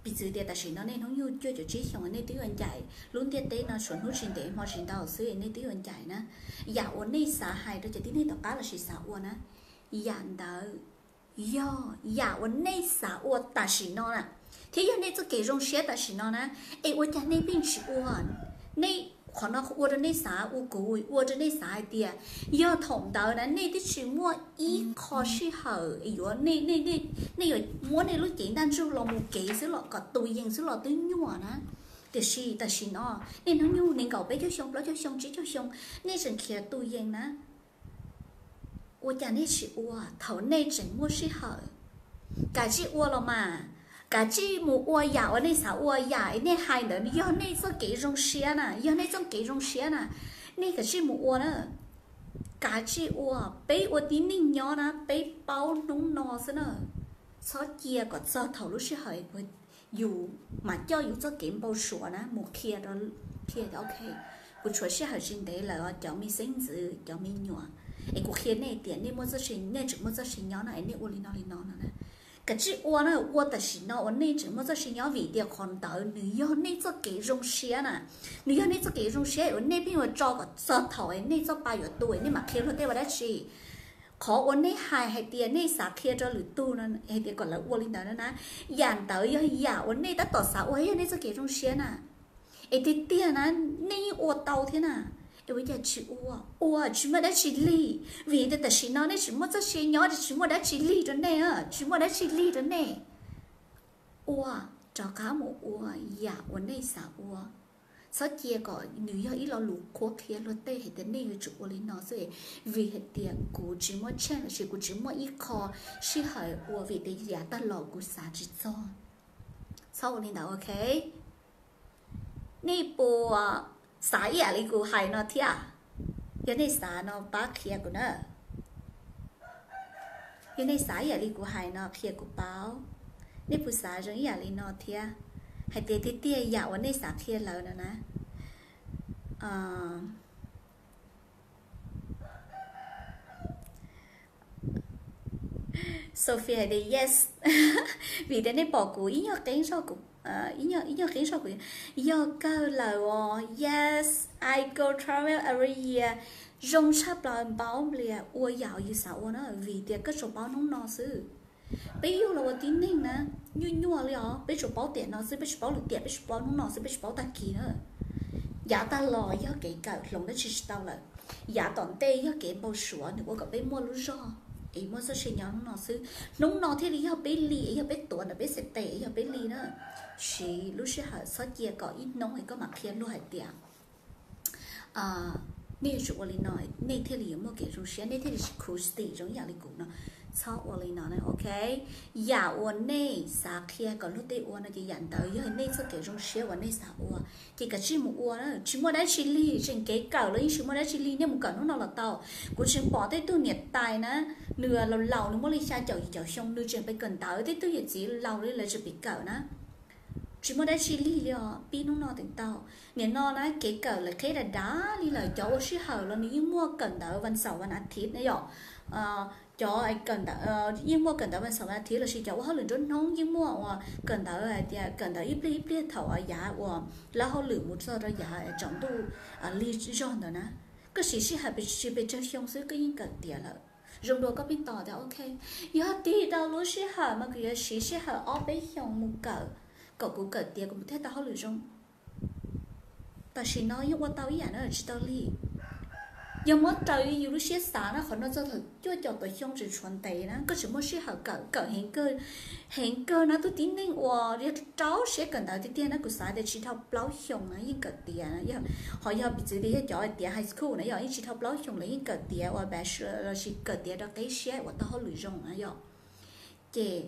piv txwv tias tam sim no nej hnub nyoog cuaj caum tsib xyoos es nej twb yuav ncaim lub ntiaj teb no tshuav hnub tsis ntev hmo tsis ntau xwb es nej twb yuav ncaim na. Yam uas nej xav hais rau cov tib neeg tom qab lossis xav ua na, yam ntawd yog yam uas nej xav ua tam sim no na, thiab yog nej txoj kev zoo siab tam sim no na. Es ua cas nej pheej tsis ua? Nej qhov no ua rau nej xav, ua kuv ua rau nej xav hais tias yog thaum ntawd na nej twb tsis muaj ib qho sij hawm yuav, nej yuav muab nej lub cev ntaj ntsug los mus kev xwb los kom tus yees xwb los twb nyuaj na. Tiam sis tam sim no nej hnub nyoog nees nkaum peb caug xyoo plaub caug xyoo tsib caug xyoo, nej tseem khiav tus yees na. Ua cas nej tsis ua thaum nej tseem muaj sij hawm? Kav tsij ua los mas, kav tsij mus ua yam uas nej xav ua, yam nej hais ntawd yog nej txoj kev zoo siab na, yog nej txoj kev zoo siab na, nej kav tsij mus ua na. Kav tsij ua, peb ua tib neeg nyob na peb paub hnub no xwb na. Txhob cia kom txog thaum lub sij hawm yus mam coj yus txoj kev npau suav na mus qhia, qhia tias ok, kuv tshuav sij hawm tsis ntev lawm os cov me xeeb ntxwv cov me nyuam, es kuv qhia nej tias nej muaj txoj sia, nej tseem muaj txoj sia nyob no es nej ua li no li no no na. Kav tsij ua na, ua tam sim no uas nej tseem muaj txoj sia nyob vim tias qhov ntawd nws yog nej txoj kev zoo siab na. Nws yog nej txoj kev zoo siab uas nej pheej yuav tso kom txog thaum nej txoj pa yuav tu nej mam qhia luag tej ua dab tsi. Qhov uas nej hais hais tias nej xav qhia rau lwm tug no hais tias kom lawv ua li ntawd no na, yam ntawd yog yam uas nej tab tom xav ua, yog nej txoj kev zoo siab na. Es tiag tiag na, nej yeej ua tau thiab na. Es ua cas tsis ua? Ua tsis muaj dab tsi lig, vim tias tam sim no nej tsis muaj txoj sia nyob, tsis muaj dab tsi lig rau nej, tsis muaj dab tsi lig rau nej. Ua, rov qab mus ua yam uas nej xav ua. Txhob cia kom nws yog ib lo lus qhuab qhia luag tej hais tias nej yuav tsum ua li no xwb, vim hais tias kuv tsis muaj tsheej lossis kuv tsis muaj ib qho sij hawm ua vim tias yav tag los kuv xav tsis txog. Txhob ua li ntawd, ok? Nej puas xav ib yam li kuv hais no thiab? Yog nej xav no pab qhia kuv na. Yog nej xav ib yam li kuv hais no qhia kuv paub. Nej puas xav zoo ib yam li no thiab? Hais tias tiag tiag yam uas nej xav qhia lawv no na. Sophia hais tias yes, vim tias nej pom kuv ib nyuag qeeb zog kuv, ib nyuag qeeb zog kuv, yog kawg lawm os. Yes, I go travel every year. Zoo tshaj plaws Npau Nplias, ua yam uas yus xav ua na, vim tias koj tsuas paub hnub no xwb. Peb yug los ua tib neeg na, nyuaj nyuaj li os, peb tsuas paub tiam no xwb, peb tsis paub lwm tiam, peb tsis paub hnub no xwb, peb tsis paub tag kis na. Yav tag los yog kev kawm, hloov dab tsi tsis tau lawm. Yav tom ntej yog kev npau suav, nws ua kom peb muaj lub zog es muaj txoj sia nyob hnub no xwb. Hnub no thiaj li yog peb li, yog peb tuav ntawm peb xeem tes yog peb li na. Siv lub sij hawm, txhob cia kom ib hnub es koj mam qhia luag hais tias Nej yuav tsum ua li no, nej thiaj li yuav muaj kev zoo siab, nej thiaj li tsis khuv xim zoo ib yam li kuv no. Txhob ua li no, ok? Yam uas nej xav qhia kom luag tej ua no ces yam ntawd yog nej txoj kev zoo siab uas nej xav ua, ces kav tsij mus ua na. Tsis muaj dab tsi li, tseem kev kawm los yeej tsis muaj dab tsi li, nej mus kawm hnub no los tau. Kuv tseem pom tej tug niam tais na, nws laus laus, nws muaj li xya caum yim caum xyoo, nws tseem pes kawm ntawv, tej tug yawm txiv laus li lawv tseem pes kawm na. Tsis muaj dab tsi lig li os, pib hnub no teem tau. Nim no na kev kawm lawv qheb dav dav li lawm, cov ua sij hawm los nws yeej muaj kawm ntawv vas xaum vas thiv na yom. Cov yeej muaj kawm ntawv vas xaum vas thiv lossis cov ua hauj lwm nruab hnub yeej muaj uas kawm ntawv hais tias kawm ntawv ib pliag ib pliag thaum yav uas lawv hauj lwm mus txog rau yav tsaus ntuj lig zog ntawd na. Koj siv sij hawm tsis pes tsawg xyoo xwb koj yeej kawm tiav lawm. Zoo dua koj pheej tos tias ok, yog tig tau lub sij hawm mas kuv yuav siv sij hawm ob peb xyoos mus kawm, kom kuv kawm tiav kuv thiaj tau hauj lwm zoo. Tam sim no yeej ua tau ib yam na, tsis tau li. Yog muab raws li yus lub siab xav na, qhov no txog thaum cuaj caum tawm xyoo tseem tshuav ntev na, koj tseem muaj sij hawm kawm, kawm heev kawg, heev kawg na. Tus tib neeg uas yog rau siab kawm ntawv tiag tiag na, kuv xav tias tsis dhau plaub xyoos na yeej kawm tiav na. Ho yog piv txwv tias yog cov tiav high school na yog yeej tsis dhau plaub xyoos lawv yeej kawm tiav ua bachelor lossis kawm tiav rau qeb siab uas tau hauj lwm zoo na yom. Ces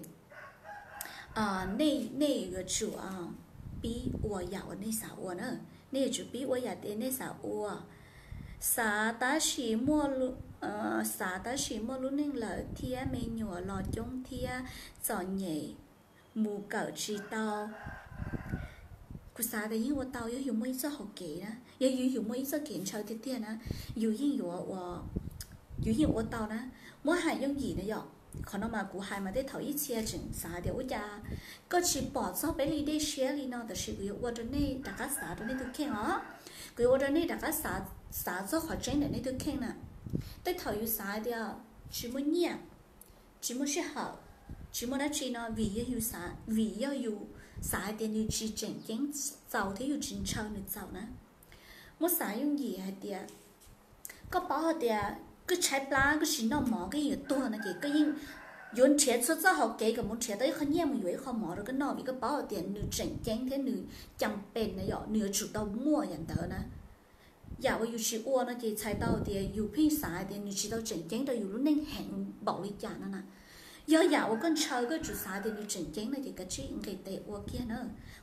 nej yuav tsum pib ua yam uas nej xav ua na. Nej yuav tsum pib ua yam uas nej xav ua. Xav tab sis muaj, xav tab sis muaj lub neej lawm thiab me nyuam los coob thiab txom nyem mus kawm tsis tau. Kuv xav tias yeej ua tau yog yus muaj ib txoj hauv kev na, yog yus, yus muaj ib txoj kev ntshaw tiag tiag na, yus yeej yuav ua, yus yeej ua tau na. Muab hais yooj yim na yom, qhov no mas kuv hais mas tej thaum ib txhia tseem xav tias ua cas koj tsis pom txog peb li dej siab li no, tab sis kuv yuav ua rau nej rov qab xav rau nej tus kheej os. Kuv yuav ua rau nej rov qab xav txog qhov tseeb ntawm nej tus kheej na. Tej thaum yus xav tias tsis muaj nyiaj, tsis muaj sij hawm, tsis muaj dab tsi no vim yog yus xav, vim yog yus xav hais tias nws tsis tseem ceeb txaus thiab yus tsis ntshaw nws txaus na. Muab xav yooj yim hais tias koj paub hais tias koj tshaib plab, koj tsis noj mov koj yeej yuav tuag no ces koj yeej yuav nrhiav txhua txoj hauv kev kom mus nrhiav tau ib qho nyiaj mus yuav ib qho mov rau koj noj vim koj paub hais tias nws tseem ceeb thiab nws cam pes na yom, nws yuav tsum tau muaj yam ntawd na. Yam uas yus tsis ua no ces txhais tau tias yus pheej xav tias nws tsis tau tseem ceeb rau yus lub neej heev npaum li cas no na. Yog yam uas koj ntshaw koj tsum xav tias nws tseem ceeb no ces kav tsij nqis tes ua kiag na.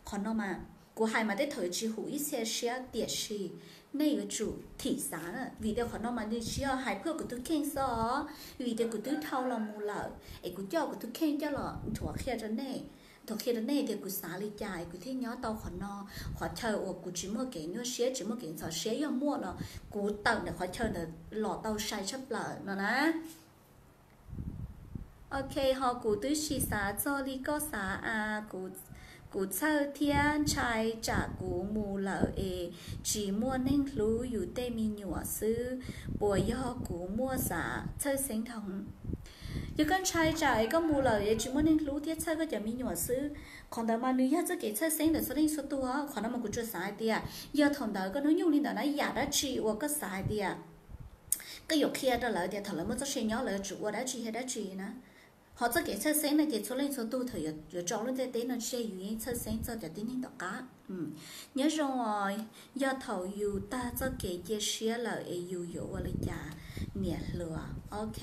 Qhov no mas kuv hais mas tej thaum yuav tsis hum ib txhia siab tiam sis nej yuav tsum thim xav na, vim tias qhov no mas nws tsis yog hais phuaj kuv tus kheej xwb os, vim tias kuv twb dhau los mus lawm es kuv coj kuv tus kheej coj los nthuav qhia rau nej, nthuav qhia rau nej tias kuv xav li cas es kuv thiaj nyob tau qhov no. Qhov chaw uas kuv tsis muaj kev nyuaj siab tsis muaj kev ntxhov siab yog muaj los kuv tawm ntawm qhov chaw ntawd los tau sai tshaj plaws no na. Ok, ho kuv twb tsis xav txog li koj xav a, kuv txhawj thiab ntshai tsam kuv mus lawm es tsis muaj neeg hlub yus tej me nyuam xwb, puas yog kuv muaj xav txhawj xeeb dhau? Yog koj ntshai tsam es koj mus lawm es tsis muaj neeg hlub thiab txhawj koj cov me nyuam xwb, qhov ntawd mas nws yog txoj kev txhawj xeeb ntawm txhua leej txhua tus. Qhov no mas kuv tsuas xav hais tias yog thaum ntawd koj hnub nyoog li ntawd na, yam dab tsi uas koj xav hais tias koj yuav qhia rau lawv tias thaum lawv muaj txoj sia nyob lawv yuav tsum ua dab tsi thiab dab tsi na. Ho txoj kev txhawj xeeb no ces txhua leej txhua tus thaum yuav tso lub ntiaj teb no tseg yus yeej txhawj xeeb txog cov tib neeg tom qab. Nyob zoo os, yog thaum yus tag txoj kev cia siab lawm es yus yuav ua li cas niam hluas? Ok,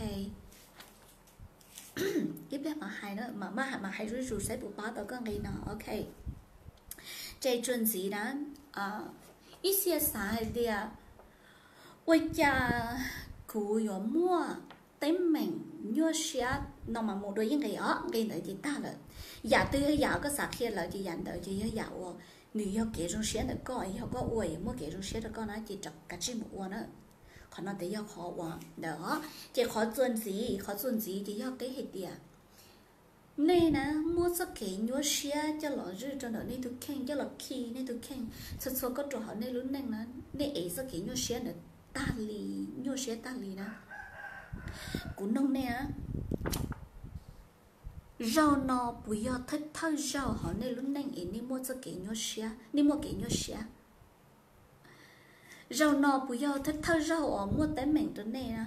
ib pliag mam hais, mam hais zuj zus saib puas pab tau koj nqi no. Ok, ces txuas ntxiv na, ib txhia xav hais tias ua cas kuv yuav muaj teeb meem nyuaj siab no mas mus dua ib nqe os, nqe ntawd ces tag lawm. Yam twg yog yam koj xav qhia lawv ces yam ntawd ces yog yam uas nws yog kev zoo siab ntawm koj, yog koj ua yuav muaj kev zoo siab rau koj na ces kav tsij mus ua na. Qhov no ces yog qhov uas ntawd os. Ces qhov txuas ntxiv, qhov txuas ntxiv ces yog qhia hais tias nej na muaj txoj kev nyuaj siab coj los zwj rau ntawm nej tus kheej, coj los khi nej tus kheej, txhua txhua koj rau hauv nej lub neej na, nej ev txoj kev nyuaj siab ntawd tag li, nyuaj siab tag li na. Kuv noog nej, zaug no puas yog thawj thawj zaug hauv nej lub neej es nej muaj txoj kev nyuaj siab, nej muaj kev nyuaj siab? Zaug no puas yog thawj thawj zaug uas muaj teeb meem rau nej na?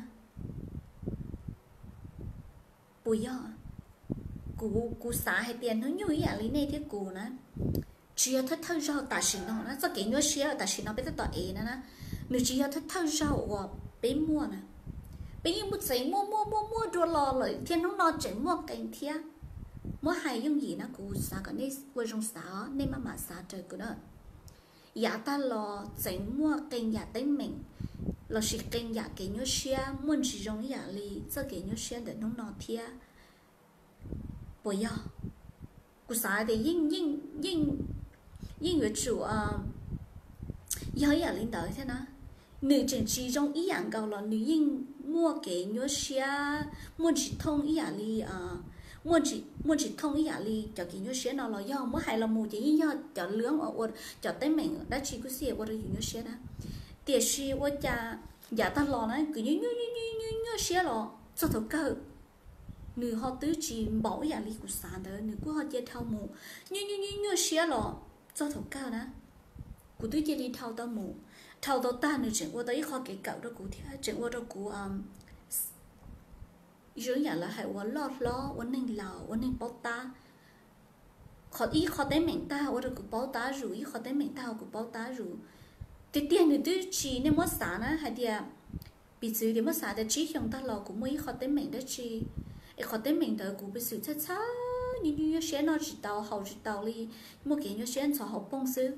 Puas yog? Kuv, kuv xav hais tias hnub nyoog ib yam li nej thiab kuv na, tsis yog thawj thawj zaug tam sim no na, txoj kev nyuaj siab tam sim no peb tab tom ev na na, Nws tsis yog thawj thawj zaug uas peb muaj na, peb yeej muaj txeev muaj muaj muaj muaj dua los lawm thiab hnub no tseem muaj qee thiab. Muab hais yooj yim na, kuv xav kom nej ua zoo xav os, nej maj mam xav raws kuv na. Yav tag los txeev muaj qee yam teeb meem lossis qee yam kev nyuaj siab muaj ntsis zoo ib yam li txoj kev nyuaj siab ntawm hnub no thiab. Puas yog? Kuv xav tias yeej, yeej, yeej yuav tsum yog ib yam li ntawd thiab na. Nws tseem tsis zoo ib yam nkaus los nws yeej muaj kev nyuaj siab muaj ntsis thooj ib yam li, muaj ntsis thooj ib yam li cov kev nyuaj siab no los yog muab hais los mus ces yeej yog cov lwm uas ua, cov teeb meem dab tsi kuj xij ua rau yus nyuaj siab na. Tiam sis ua cas yav tag los na kuv nyuaj nyuaj nyuaj nyuaj siab los txog thaum kawg nws ho twb tsis npaum ib yam li kuv xav ntawd, nws kuj ho cia dhau mus. Nyuaj nyuaj nyuaj nyuaj siab los txog thaum kawg na kuv twb cia li dhau tau mus. Dhau tau tag nws tseem ua tau ib qho kev kawm rau kuv thiab tseem ua rau kuv zoo yam lawv hais ua loj hlob, ua neeg laus, ua neeg paub tab. Qhov ib qho teeb meem tag ua rau kuv paub tab zus, ib qho teeb meem tag ua kuv paub tab zus. Tiag tiag nws twb tsis, nej muab xav na hais tias, piv txwv tias muab xav tias tsib xyoos tag los kuv muaj ib qho teeb meem dab tsi, es qhov teeb meem ntawd kuv piv txwv txhawj txhawj nyuaj nyuaj nyuaj siab noj tsis tau haus tsis tau li, muaj kev nyuaj siab ntxhov hauv poog xwb.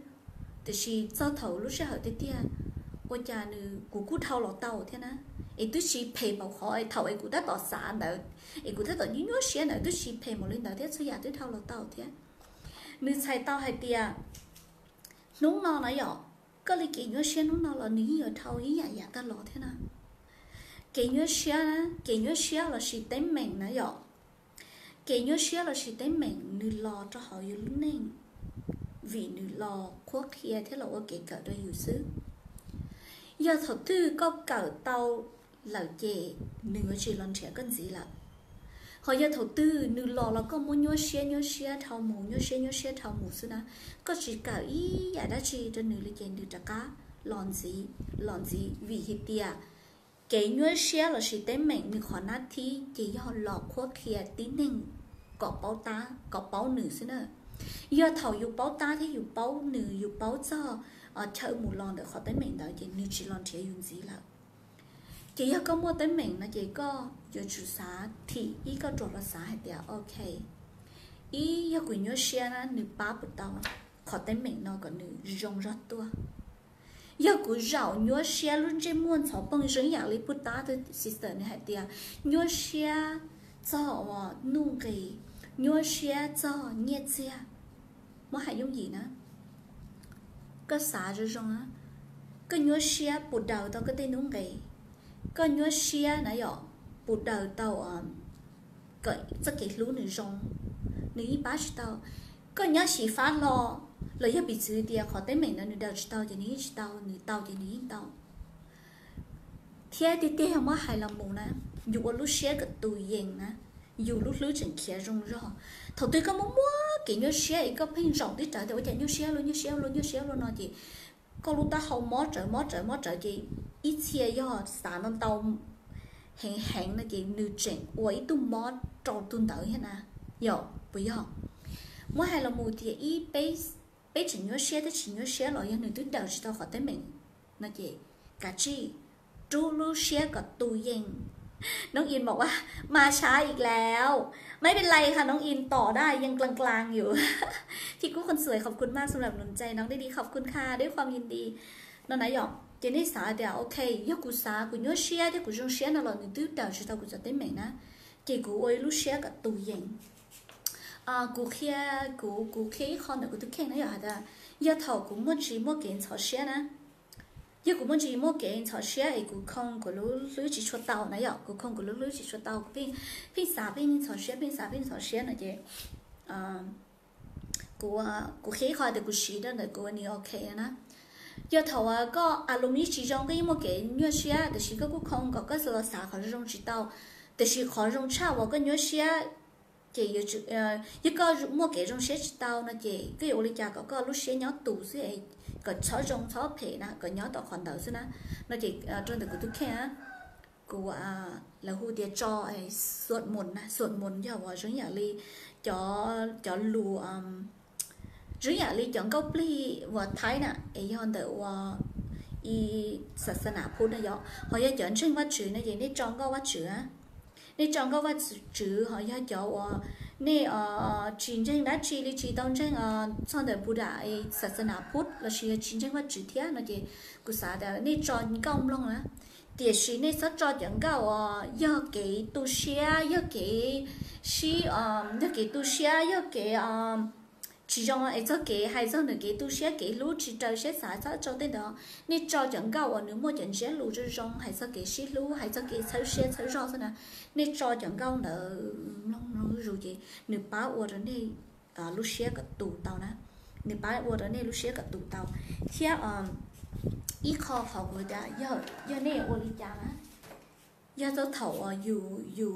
Tiam sis txog thaum lub sij hawm tiag tiag ua cas nws, kuv kuj dhau los tau thiab na. Es twb tsis phem npaum qhov thaum es kuv tab tom xav ntawd, es kuv tab tom nyuaj nyuaj siab ntawd twb tsis phem npaum li ntawd thiab, txhua yam twb dhau los tau thiab. Nws txhais tau hais tias hnub no na yom, koj li kev nyuaj siab hnub no los nws yeej yuav dhau ib yam yam tag los thiab na. Kev nyuaj siab, kev nyuaj siab lossis teeb meem na yom, kev nyuaj siab lossis teeb meem nws los rau hauv yus lub neej vim nws los qhuab qhia thiab los ua kev kawm rau yus xwb. Yog thaum twg koj kawm tau lawm ces nws yuav tsis los nrhiav koj ntxiv lawm. Ho yog thaum twg nws los los koj muab nyuaj siab nyuaj siab dhau mus, nyuaj siab nyuaj siab dhau mus xwb na, koj tsis kawm ib yam dab tsi rau nws li ces nws rov qab los ntxiv, los ntxiv vim hais tias kev nyuaj siab lossis teeb meem nws qhov nab thib ces yog los qhuab qhia tib neeg kom paub tab, kom paub nws xwb na. Yog thaum yus paub tab thiab yus paub nws, yus paub txog chaw mus los ntawm qhov teeb meem ntawd ces nws tsis los nrhiav yus ntxiv lawm. Ces yog koj muaj teeb meem no ces koj yuav tsum xav thim ib, koj rov los xav hais tias ok, ib, yog kuv nyuaj siab na nws pab puas tau qhov teeb meem no kom nws zoo zog tuaj. Yog kuv zaum nyuaj siab lub ntsej muag ntxhov poog zoo ib yam li puj tab tug sister nws hais tias nyuaj siab txog uas nuj nqis, nyuaj siab txog nyiaj txiag. Muab hais yooj yim na, koj xav zoo zoo na, koj nyuaj siab puas daws tau koj tej nuj nqis, koj nyuaj siab na yom, puas daws tau kom txoj kev hlub nws zoo, nws yeej pab tsis tau. Koj nyob xyiv fab hlo los yog piv txwv tias qhov teeb meem ntawd nws daws tsis tau ces nws yeej tsis tau, nws tau ces nws yeej tau. Thiab tiag tiag yog muab hais los mus na, yus ua lub siab kom tu yees na, yus lub hlwb tseem khiav zoo zog. Thaum twg koj muaj muaj kev nyuaj siab es koj pheej zaum tib rawv tias ua cas nyuaj siab luaj, nyuaj siab luaj, nyuaj siab luaj no ces koj lub taub hau mob rawv mob rawv mob rawv ces ib txhia yog xav ntau ntau heev heev no ces nws tseem ua ib tug mob rau tus ntawd thiab na, yom puas yog? Muab hais los mus tias ib, peb tseem nyuaj siab thiab tsis nyuaj siab los yog nws twb daws tsis tau qhov teeb meem no ces kav tsij rub lub siab kom tu yees. Noob In บอกว่ามาช้าอีกแล้ว ไม่เป็นไรค่ะ น้องอินต่อได้ ยังกลางๆอยู่ พี่กู้คนสวย ขอบคุณมากสำหรับน้ำใจ น้องได้ดี ขอบคุณค่ะ ด้วยความยินดี no na yom. Ces nej xav tias ok, yog kuv xav kuv nyuaj siab thiab kuv zoo siab no los nws twb daws tsis tau kuv cov teeb meem na, ces kuv ua ib lub siab kom tu yees. Kuv qhia, kuv, kuv qhia ib qho ntawm kuv tus kheej na yom, hais tias yog thaum kuv muaj ntsis muaj kev ntxhov siab na, yog kuv muaj ntsis muaj kev ntxhov siab es kuv khoo kuv lub hlwb tsis tshua tau na yom, kuv khoo kuv lub hlwb tsis tshua tau, pheej xav pheej ntxhov siab, pheej xav pheej ntxhov siab no ces kuv, kuv qhia ib qho tias kuv siv rau ntawm kuv ua nws ok na. Yog thaum koj a lus me tsis zoo, koj yeej muaj kev nyuaj siab tiam sis koj kuj khoo kom koj los xav qhov zoo tsis tau, tiam sis qhov zoo tshaj uas koj nyuaj siab ces yog koj muaj kev zoo siab tsis tau no ces koj yuav ua li cas kom koj lub siab nyob tus xwb, kom txhob zoo txhob phem na, kom nyob tom qhov ntawd xwb na. No ces rau ntawm kuv tus kheej, kuv, lawv hu tias tso xuam mus na, xuam mus yog uas zoo yam li cov, cov lus, zoo yam li cov nkauj plig uas Thaib na, es yog ntawm uas li xas xas nas phuv no yom, ho yog cov ntseeg Vajtswv no ces nej tso nkauj Vajtswv. Nej tso nkauj Vajtswv, ho yog cov uas nej tsis ntseeg dab tsi li, tsis tau ntseeg txog ntawm Buddha, xas xas nas phuv lossis yog tsis ntseeg Vajtswv thiab no ces kuv xav tias nej tso nkauj mloog na. Tiam sis nej txhob tso cov nkauj uas yog kev tu siab, yog kev sib, yog kev tu siab, yog kev tsis zoo es txog kev hais txog nws kev tu siab, kev hlub tsis raws siab xav, txhob tso tej ntawd. Nej tso cov nkauj uas nws muaj cov ntsiab lus zoo zoo hais txog kev sib hlub, hais txog kev txhawb siab txhawb zog xwb na. Nej tso cov nkauj ntawd mloog mloog zuj zus ces nws pab ua rau nej lub siab kom tus tau na. Nws pab ua rau nej lub siab kom tus tau. Thiab ib qho qhov kuv tias yog, yog nej ua li cas na, yog txog thaum uas yus, yus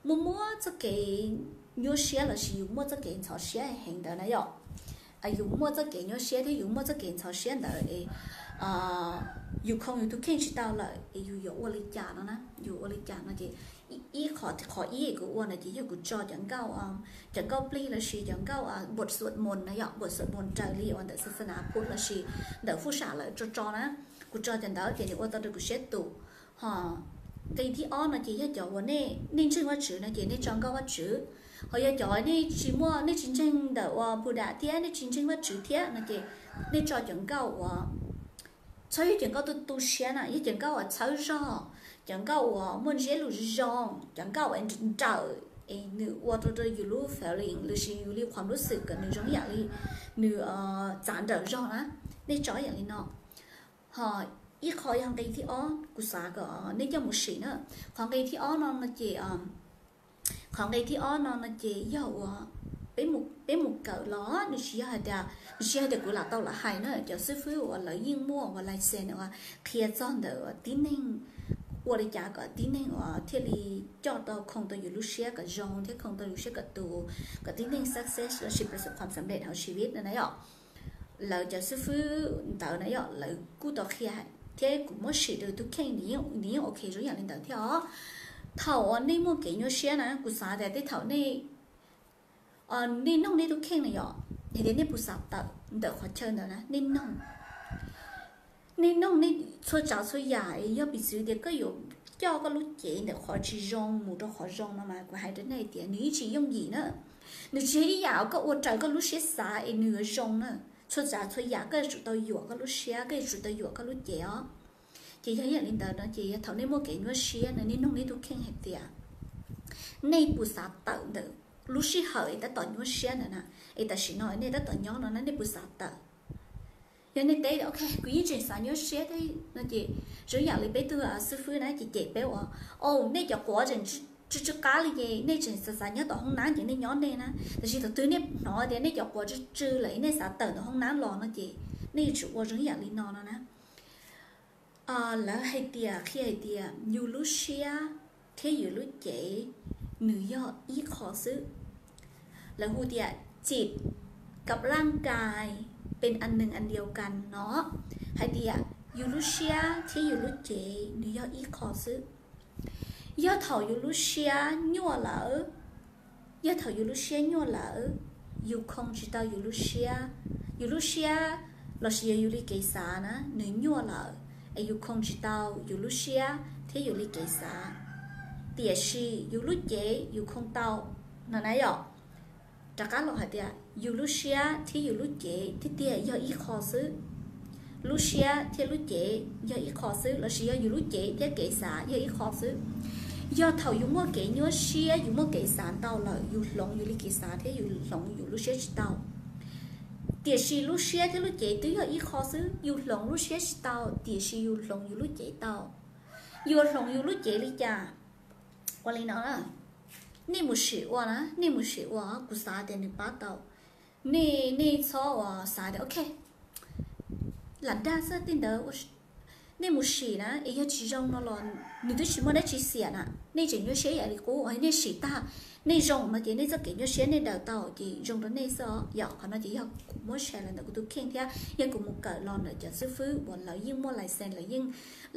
muaj, muaj txoj kev nyuaj siab lossis yus muaj txoj kev ntxhov siab heev ntawd na yom, yus muaj txoj kev nyuaj siab thiab yus muaj txoj kev ntxhov siab ntawd es yus khoo yus tus kheej tsis tau lawm es yus yuav ua li cas no na, yus ua li cas no ces ib qho, qhov ib kuv ua no ces yog kuv tso cov nkauj, cov nkauj plig lossis cov nkauj bột sụt mùn na yom, bột sụt mùn raws li uas ntawm xas xas nas phuv lossis ntawm fuj sam lawv tso tso na. Kuv tso cov ntawd ces nws ua tau rau kuv siab tus. Ho nqi thib ob no ces yog cov uas nej, nej ntseeg Vajtswv no ces nej tso nkauj Vajtswv. Ho yog cov nej tsis muaj, nej tsis ntseeg ntawm uas Buddha thiab nej tsis ntseeg Vajtswv thiab no ces nej tso cov nkauj uas txhob yog cov nkauj tu tu siab na, yog cov nkauj uas txhawb zog, cov nkauj uas muaj ntsiab lus zoo, cov nkauj uas nrawm es nws ua rau rau yus lub feeling lossis yus li qhuas lub xwm kom nws zoo yam li nws txav nrawm zog na. Nej tso yam li no. Ho ib qho yog nqi thib ob, kuv xav kom nej coj mus sim na. Qhov nqi thib ob no no ces, qhov nqi thib ob no no ces yog uas peb mus kawm los nws tsis yog hais tias, nws tsis yog hais tias kuv lam tau lam hais na, cov xib fwb uas lawv yeej muaj uas license uas qhia txog ntawm uas tib neeg ua li cas kom tib neeg uas thiaj li coj tau, khoo tau yus lub siab kom zoo thiab khoo tau yus siab kom tus, kom tib neeg success lossis ประสบความสำเร็จ hauv ชีวิต no na yom. Lawv cov xib fwb ntawd na yom, lawv kuj tau qhia thiab kuv muab sim rau tus kheej, nws yeej ok zoo yam li ntawd thiab os. Thaum uas nej muaj kev nyuaj siab na, kuv xav tias tej thaum nej, nej noog nej tus kheej na yom, hais tias nej puas xav tawm ntawm qhov chaw ntawd na, nej noog. Nej noog nej txhua tsav txhua yam, yog piv txwv tias koj yuav coj koj lub cev ntawm qhov tsis zoo mus rau qhov zoo no mas kuv hais rau nej tias nws yeej tsis yooj yim na. Nws tsis yog ib yam koj ua raws koj lub siab xav es nws yuav zoo na. Txhua tsav txhua yam koj yuav tsum tau yuam koj lub siab, koj yuav tsum tau yuam koj lub cev os. Ces yog ib yam li ntawd no ces yog thaum nej muaj kev nyuaj siab no nej noog nej tus kheej hais tias nej puas xav tawm ntawm lub sij hawm es tab tom nyuaj siab ntawd na, es tam sim no nej tab tom nyob no na, nej puas xav tawm? Yog nej teb tias ok, kuv yeej tseem xav nyuaj siab thiab no ces zoo yam li peb tug xib fwb na ces cem peb uas, o, nej cov quav tseem tsw tsw qab li ces nej tseem xav xav nyob tom hoob nab ces nej nyob nej na. Tab sis thaum twg nej hnov tias nej cov quav tsw tsw lawm nej xav tawm ntawm hoob nab los no ces nej yuav tsum ua zoo yam li no no na. Lawv hais tias, qhia hais tias yus lub siab thiab yus lub cev nws yog ib qho xwb. Lawv hu tias จิตกับร่างกายเป็นอันหนึ่งอันเดียวกัน no, hais tias yus lub siab thiab yus lub cev nws yog ib qho xwb. Yog thaum yus lub siab nyuaj lawm, yog thaum yus lub siab nyuaj lawm, yus khoo tsis tau yus lub siab, yus lub siab lossis yog yus li kev xav na nws nyuaj lawm, es yus khoo tsis tau yus lub siab thiab yus li kev xav. Tiam sis yus lub cev yus khoo tau no na yom. Rov qab los hais tias yus lub siab thiab yus lub cev tiag tiag yog ib qho xwb. Lub siab thiab lub cev yog ib qho xwb, lossis yog yus lub cev thiab kev xav yog ib qho xwb. Yog thaum yus muaj kev nyuaj siab, yus muaj kev xav ntau lawm, yus hloov yus li kev xav thiab yus hloov yus lub siab tsis tau. Tiam sis lub siab thiab lub cev twb yog ib qho xwb, yus hloov lub siab tsis tau, tiam sis yus hloov yus lub cev tau. Yus hloov yus lub cev li cas? Ua li no na, nej mus sim ua na, nej mus sim ua, kuv xav tias nws pab tau. Nej, nej txhob uas xav tias ok, lam dag xwb tej ntawd. Nej mus sim na, es yog tsis zoo no los nws twb tsis muaj dab tsi xiam na, nej tseem nyuaj siab ib yam li qub. Nej sim tag, nej zoo no ces nej txoj kev nyuaj siab nej daws tau ces zoo rau nej xwb os. Yog qhov no ces yog kuv muab share los ntawm kuv tus kheej thiab yog kuv mus kawm los ntawm cov xib fwb uas lawv yeej muaj license, lawv yeej,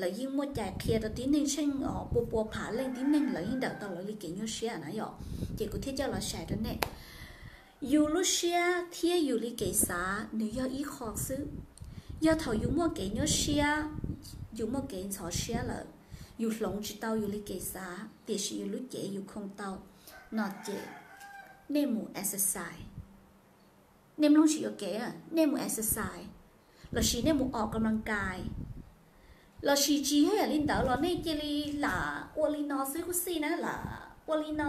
lawv yeej muaj cai qhia rau tib neeg tsheej pua pua phav leej tib neeg, lawv yeej daws tau lawv li kev nyuaj siab na yom. Ces kuv thiaj coj los share rau nej. Yus lub siab thiab yus li kev xav nws yog ib qho xwb. Yog thaum yus muaj kev nyuaj siab, yus muaj kev ntxhov siab lawm, yus hloov tsis tau yus li kev xav, tiam sis yus lub cev yus khoo tau no ces nej mus exercise. Nej mloog tsis yuam kev, nej mus exercise, lossis nej musออกกำลังกาย, lossis tsis yog yam li ntawd los nej cia li lam ua li no xwb kuj xij na, lam ua li no,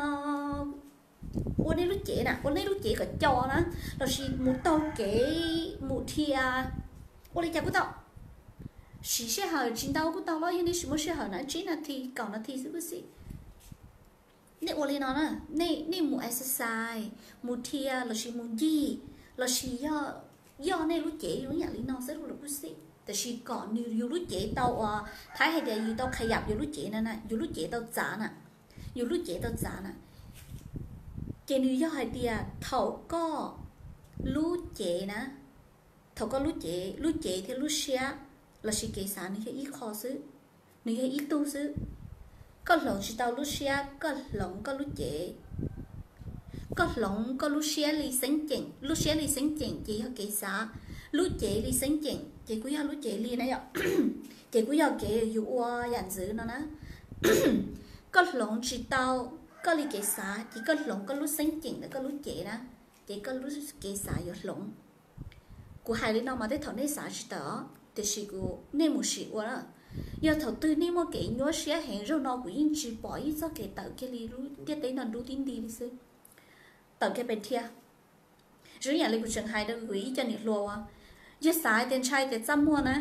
ua nej lub cev na, ua nej lub cev kom co na, lossis mus taug kev mus dhia, ua li cas kuj tau. Siv sij hawm tsis ntau kuj tau los yog nej tsis muaj sij hawm na, tsib nas this kaum nas this xwb kuj xij. Nej ua li no na, nej mus exercise, mus dhia lossis mus ncig, lossis yog, yog nej lub cev zoo yam li no xwb los kuj xij, tiam sis kom nws yus lub cev tau uas Thaib hais tias yus tau qhia yam yus lub cev na, yus lub cev tau txav na, yus lub cev tau txav na. Ces nws yog hais tias thaum koj lub cev na, thaum koj lub cev, lub cev thiab lub siab lossis kev xav nws yog ib qho xwb, nws yog ib tug xwb. Koj hloov tsis tau lub siab, koj hloov koj lub cev. Koj hloov koj lub siab li xeeb ceem, lub siab li xeeb ceem ces yog kev xav, lub cev li xeeb ceem ces kuj yog lub cev li na yom, ces kuj yog kev yus ua yam ntxwv no na. Koj hloov tsis tau koj li kev xav ces koj hloov koj lub xeeb ceem ntawm koj lub cev na, ces koj lub kev xav yuav hloov. Kuv hais li no mas tej thaum nej xav tsis tawm os, tiam sis kuv, nej mus sim ua na. Yog thaum twg nej muaj kev nyuaj siab heev, zaum no kuv yeej tsis pom ib txoj kev tawm kiag li, ntiaj teb no dub tib nti li xwb. Tawm kiag pes dhia. Zoo yam li kuv tseem hais rau kuv ib co niam hluas uas, yog xav tias ntshai tias txaj muag na,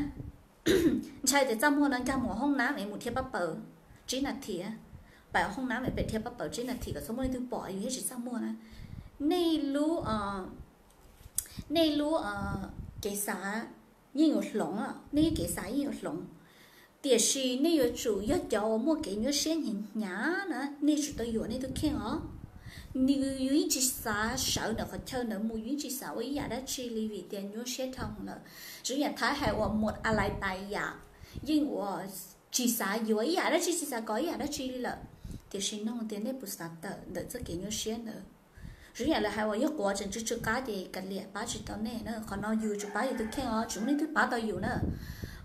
ntshai tias txaj muag no nkag mus hoob nab es mus dhia pab paws tsib nas this, pais hoob nab es pem dhia pab paws tsib nas this kom txhob muaj leej twg pom yus thiaj tsis txaj muag na. Nej lub, nej lub kev xav yeej yuav hloov, nej lub kev xav yeej yuav hloov. Tiam sis nej yuav tsum yog cov uas muaj kev nyuaj siab hnyav hnyav na, nej tsum tau yuam nej tus kheej os. Nws, yus yeej tsis xav sawv ntawm qhov chaw ntawd mus, yus yeej tsis xav ua ib yam dab tsi li vim tias nyuaj siab dhau lawm. Zoo yam Thaib hais uas หมดอะไรตายอยาก, yeej uas tsis xav yuav ib yam dab tsi, tsis xav kov ib yam dab tsi li lawm. Tiam sis nug tias nej puas xav tawm ntawm txoj kev nyuaj siab ntawd. Zoo yam lawv hais uas yog quav tseem tsw tsw qab ces kav liam, pab tsis tau nej na. Qhov no yus tsum pab yus tus kheej os, tsis muaj leej twg pab tau yus na.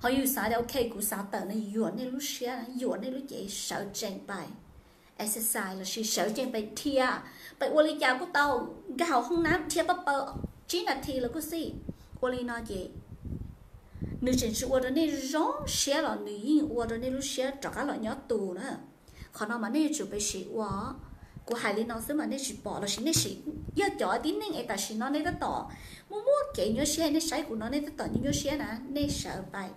Ho yus xav tias ok kuv xav tawm no, yuam nej lub siab, yuam nej lub cev sawv tsees pais exercise lossis sawv tsees pais dhia, pais ua li cas kuj tau, nkag hauv hoob nab dhia pab paws tsib nas this los kuj xij. Ua li no ces nws tseem tsis ua rau nej zoo siab los nws yeej ua rau nej lub siab rov qab los nyob tus na. Qhov no mas nej yuav tsum pais sim ua. Kuv hais li no xwb mas nej tsis pom lossis nej sim, yog cov tib neeg es tam sim no nej tab tom muaj muaj kev nyuaj siab, nej saib kuv no nej tab tom nyuaj siab na, nej sawv pais,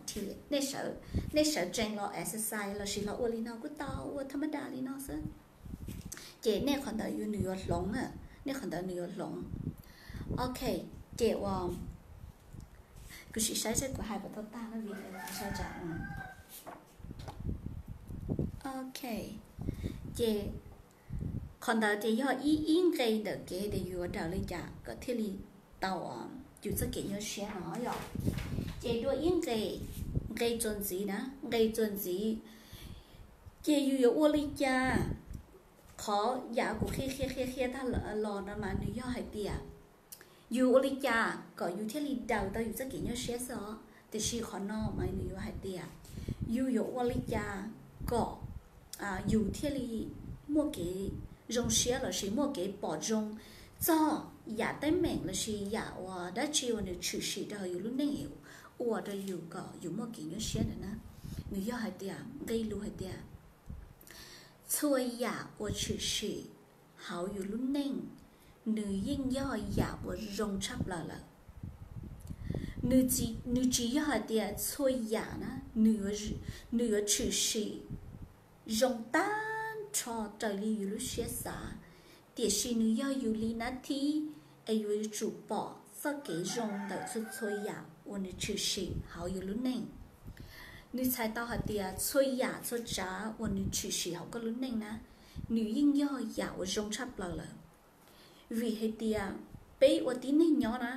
nej sawv tsees los exercise lossis los ua li no kuj tau, ua tham ma das li no xwb. Ces nej qhov ntawd yus nws yuav hloov na, nej qhov ntawd nws yuav hloov. Ok, ces uas kuv sim saib seb kuv hais puas tau tag na vim Ok, ces qhov ntawd ces yog ib, ib nqe ntawm kev tias yus yuav daws li cas kom thiaj li tau yus txoj kev nyuaj siab no yom. Ces dua ib nqe, nqe txuas ntxiv na, nqe txuas ntxiv, ces yus yuav ua li cas? Qhov yam kuv qhia qhia qhia qhia tag los no mas nws yog hais tias yus ua li cas kom yus thiaj li daws tau yus txoj kev nyuaj siab xwb os. Tiam sis qhov no mas nws yuav hais tias yus yuav ua li cas kom yus thiaj li muaj kev zoo siab lossis muaj kev pom zoo txog yam teeb meem lossis yam uas dab tsi uas nws tshwm sim rau hauv yus lub neej, ua rau yus kom yus muaj kev nyuaj siab ntawd na. Nws yog hais tias, nqe lus hais tias, txhua yam uas tshwm sim hauv yus lub neej, nws yeej yog yam uas zoo tshaj plaws lawm. Nws tsis yog hais tias txhua yam na, nws yuav tshwm sim zoo tag nrho raws li yus lub siab xav, tiam sis nws yog yus li nab thib es yuav tsum pom txoj kev zoo ntawm txhua txhua yam uas nws tshwm sim hauv yus lub neej. Nws txhais tau hais tias txhua yam txhua tsav uas nws tshwm sim hauv koj lub neej na, nws yeej yog yam uas zoo tshaj plaws lawm. Vim hais tias peb ua tib neeg nyob na,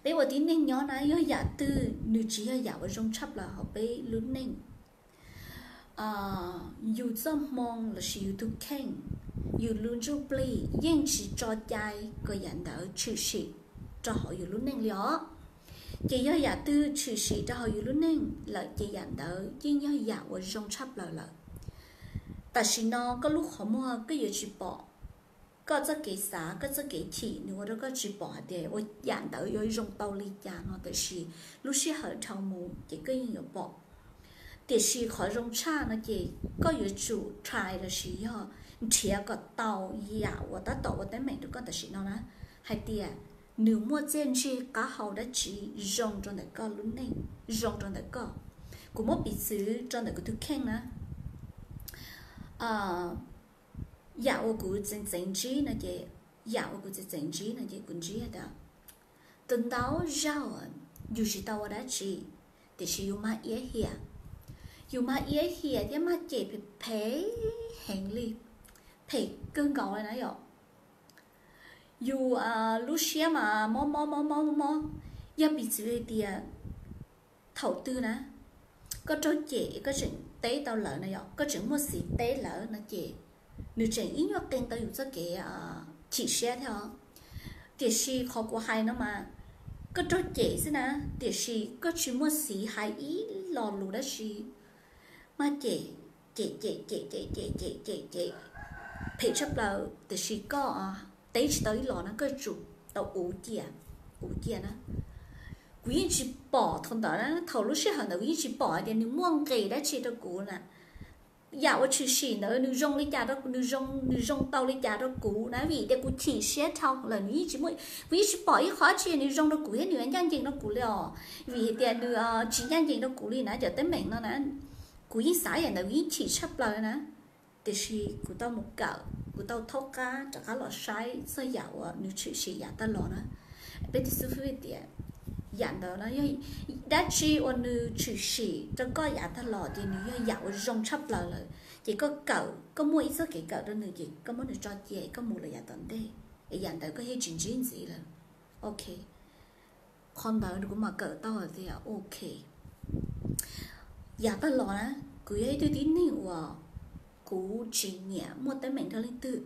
peb ua tib neeg nyob na, yog yam twg nws tsis yog yam uas zoo tshaj plaws hauv peb lub neej. Yus txoj hmoo lossis yus tus kheej, yus lub ntsuj plig yeej tsis tso cai kom yam ntawd tshwm sim rau hauv yus lub neej li os. Ces yog yam twg tshwm sim rau hauv yus lub neej lawm ces yam ntawd yeej yog yam uas zoo tshaj plaws lawm. Tam sim no koj lub qhov muag koj yuav tsis pom, koj txoj kev xav, koj txoj kev chim nws ua rau koj tsis pom hais tias ua yam ntawd yuav zoo tau li cas no, tiam sis lub sij hawm dhau mus ces koj yeej yuav pom. Tiam sis qhov zoo tshaj no ces koj yuav tsum try lossis yog nrhiav kom tau yam uas tab tom ua teeb meem rau koj tam sim no na, hais tias nws muaj txiaj ntsig qab hau dab tsi zoo rau ntawm koj lub neej, zoo rau ntawm koj. Kuv muab piv txwv rau ntawm kuv tus kheej na. Yam uas kuv txeev txeev ntsib no ces, yam uas kuv txeev txeev ntsib no ces kuv ntsib tias tus ntau zaus yus tsis tau ua dab tsi, tiam sis yus mag iab hiam, yus mag iab hiam thiab mag cem phem phem heev li, phem kawg nkaus li na yom. Yus lub siab mas mob mob mob mob mob. Yog piv txwv hais tias thaum twg na koj raug cem koj tseem teb tau lawv no yom, koj tseem muaj xiv teb lawv no ces nws tseem ib nyuag qee tau yus txoj kev chim siab thiab os. Tiam sis qhov kuv hais no mas koj raug cem xwb na, tiam sis koj tsis muaj xiv hais ib lo lus dab tsi, mag cem, cem cem cem cem cem cem cem cem phem tshaj plaws, tiam sis koj teb tsis tau ib los na, koj tsum tau uv cia, uv cia na. Kuv yeej tsis pom thaum ntawd na, thaum lub sij hawm ntawd kuv yeej tsis pom hais tias nws muaj nqis dab tsi rau kuv na. Yam uas tshwm sim ntawd nws zoo li cas rau, nws zoo, nws zoo tau li cas rau kuv na, vim tias kuv chim siab dhau lawm nws yeej tsis muaj, kuv yeej tsis pom ib qho dab tsi nws zoo rau kuv thiab nws ncaj ncees rau kuv li os. Vim hais tias nws tsis ncaj ncees rau kuv li na, cov teeb meem no na, kuv yeej xav yam ntawd kuv yeej chim tshaj plaws na. Tiam sis kuv tau mus kawm, kuv tau thaub qab rov qab los saib txog yam uas nws tshwm sim yav tag los na. Peb tus xib fwb tias yam ntawd no yog dab tsi uas nws tshwm sim rau koj yav tag los ces nws yog yam uas zoo tshaj plaws lawm. Ces koj kawm, koj muaj ib txoj kev kawm rau nws ces koj muab nws tso cia koj mus lawm yav tom ntej, es yam ntawd koj yeej tsis ntsib ntxiv lawm. Ok, qhov ntawd kuv mam kawm tau hais tias ok, yav tag los na, kuv yog ib tug tib neeg uas kuv tsis nyiam muaj teeb meem nrog leej twg,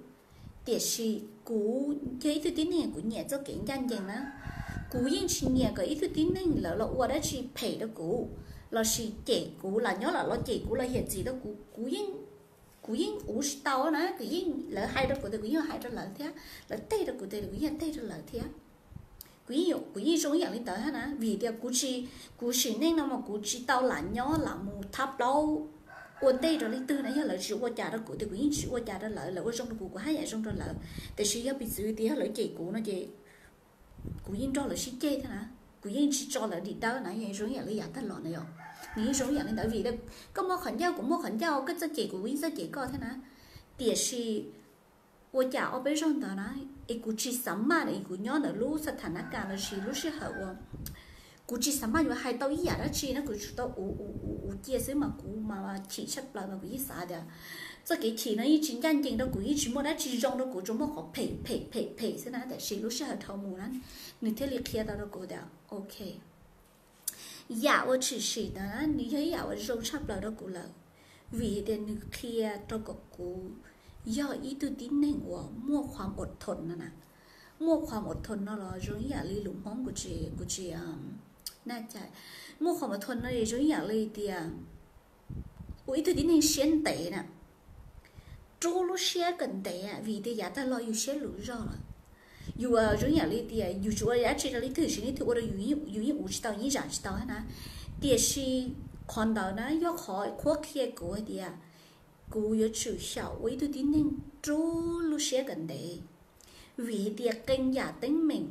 tiam sis kuv yog ib tug tib neeg kuv nyiam txoj kev ncaj ncees na. Kuv yeej tsis nyiam kom ib tug tib neeg lawv los ua dab tsi phem rau kuv, lossis cem kuv, lam nyob lam los cem kuv los hiam txwv rau kuv, kuv yeej, kuv yeej uv tsis tau na. Kuv yeej, lawv hais rau kuv tias kuv yeej hais rau lawv thiab, lawv teb rau kuv tias kuv yeej teb rau lawv thiab. Kuv yeej, kuv yeej zoo ib yam li ntawd thiab na, vim tias kuv tsis, kuv sim neej no mas kuv tsis tau lam nyob lam mus thab plaub ua ntej rau leej twg na. Yog lawv tsis ua cas rau kuv ces kuv yeej tsis ua cas rau lawv, lawv ua zoo rau kuv kuv haj yam zoo rau lawv. Tiam sis yog piv txwv tias yog lawv cem kuv no ces kuv yeej nrog lawv sib ceg thiab na. Kuv yeej tsis tso lawv dim dawb na, yeej zoo ib yam li yav tag los na yom. Nws yeej zoo ib yam li ntawd vim koj muaj qhov ncauj kuv muaj qhov ncauj, koj txoj cem kuv kuv yeej txoj cem koj thiab na. Tiam sis ua cas ob peb zaug ntawd na, es kuv tsis xav maj na, kuv nyob ntawm lub xa tha na kas lossis lub sij hawm uas kuv tsis xav maj yuav hais tau ib yam dab tsi na, kuv tsum tau uv uv uv cia xwb mas kuv mas chim tshaj plaws mas kuv yeej xav tias txoj kev chim no yeej tsis ncaj ncees rau kuv, yeej tsis muaj dab tsi zoo rau kuv, tsuas muaj qhov phem phem phem phem xwb na. Tiam sis lub sij hawm dhau mus na, nws thiaj li qhia tau rau kuv tias ok, yam uas tshwm sim ntawd na nws yog ib yam uas zoo tshaj plaws rau kuv lawm, vim tias nws qhia rau kom kuv yog ib tug tib neeg uas muaj qhuam ua thon no na. Muaj qhuam ua thon no los zoo ib yam li lus Hmoob kuv tsis, kuv tsis na, muaj qhuam ua thon no zoo ib yam li tias ua ib tug tib neeg siab ntev na, rub lub siab kom ntev vim tias yav tag los yus siab luv zog lawm. Yus zoo ib yam li tias yus tsis ua dab tsi rau leej twg, sim neej twg ua rau yus, yus yeej uv tsis tau, yeej zam tsis tau na. Tiam sis qhov ntawd na yog qhov qhuab qhia kuv hais tias kuv yuav tsum xyaum ua ib tug tib neeg rub lub siab kom ntev, vim hais tias qee yam teeb meem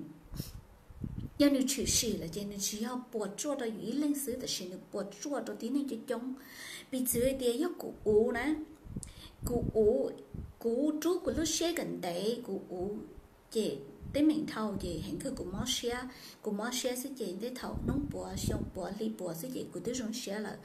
yog nws tshwm sim lawm ces nws tsis yog puas tsuaj rau yus ib leeg xwb, tab sis nws puas tsuaj rau tib neeg coob coob. Piv txwv hais tias yog kuv uv na, kuv uv, kuv rub kuv lub siab kom ntev, kuv uv, ces teeb meem dhau ces heev kawg kuv mob siab, kuv mob siab xwb ces tej thaum hnub puav xyoo puav hli puav xwb ces kuv twb zoo siab lawm.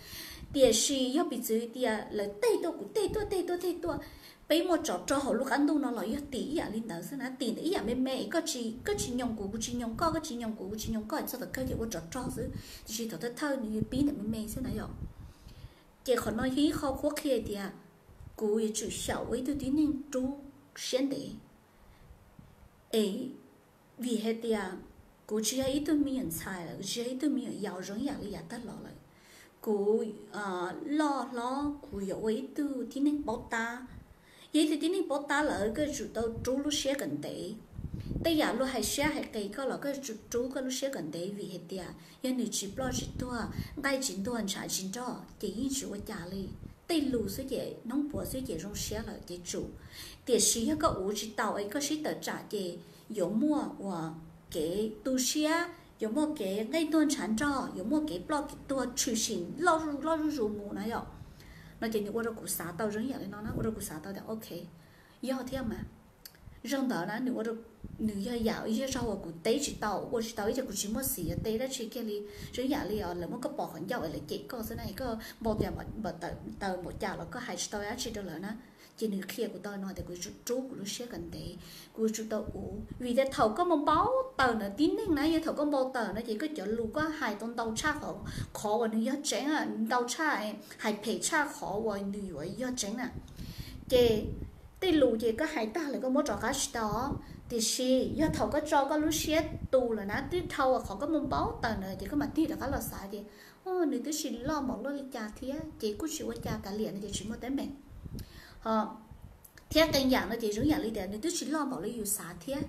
Tiam sis yog piv txwv tias lawv tej tuaj kuv tej tuaj tej tuaj tej tuaj, peb muaj tsov rog hauv lub qab ntuj no los yog tim ib yam li ntawd xwb na, tim ntawm ib yam me me, koj tsis, koj tsis nyoos kuv, kuv tsis nyoos koj, koj tsis nyoos kuv, kuv tsis nyoos koj, txog tom kawg ces ua tsov rog xwb. Tiam sis thaum thawj thawj nws pib ntawm me me xwb na yom. Ces qhov no yog ib qho qhuab qhia tias kuv yuav tsum xyaum ua ib tug tib neeg rub siab ntev. Es vim hais tias Kuv tsis yog ib tug me nyuam ntxhais lawm, kuv tsis yog ib tug me nyuam yaus zoo ib yam li yav tag los lawm. Kuv loj hlob kuv yuav ua ib tug tib neeg paub tab. Yog ib tug tib neeg paub tab lawm koj yuav tsum tau rub lub siab kom ntev. Tej yam luag hais siab hais qis koj los koj yuav tsum rub koj lub siab kom ntev vim hais tias yog nws tsis ploj tsis tuag, nqaij tsis ntuag ntshav tsis nroj ces yeej tsis ua cas li. Tej lus xwb ces hnub puav xwb ces zoo siab lawm ces tsum. Tiam sis yog koj uv tsis tau es koj sib tawm tsam ces yuav muaj uas kev tu siab, yuav muaj kev nqaij ntuag ntshav nroj, yuav muaj kev ploj kev tuag tshwm sim loj zuj zus mus na yom. No ces nws ua rau kuv xav tau zoo yam li no na, ua rau kuv xav tau tias ok, yog thiab mas. Zoo ntawd na nws ua rau, nws yog yam yog zog uas kuv teb tsis tau ua tsis tau ib co, kuv tsis muaj xiv yuav teb dab tsi kiag li. Zoo yam li os lawv muab koj pov qhov ncauj es lawv cem koj xwb na, es koj npau taws npaum cas los koj hais tsis tau dab tsi rau lawv na. Ces nws qhia kuv tau no tias kuv yuav tsum rub kuv lub siab kom ntev, kuv yuav tsum tau uv vim tias thaum koj mus npau taws ntawm tib neeg na, yog thaum koj npau taws no ces koj cov lus koj hais tau ntau tshaj qhov uas nws yog tseeb, ntau tshaj, hais phem tshaj qhov uas nws yuav yog tseeb na. Ces tej lus ces koj hais tag lawm koj muab rov qab tsis tau. Tiam sis yog thaum koj tso koj lub siab tus lawm na, twb dhau qhov koj mus npau taws ntawd ces koj mam tig rov qab los xav tias nws twb tsis loj npaum luaj li cas thiab ces kuj tsis ua cas, kav liam no ces tsis muaj teeb meem. Ho thiab qee yam no ces zoo yam li tias nws twb tsis loj npaum li yus xav thiab,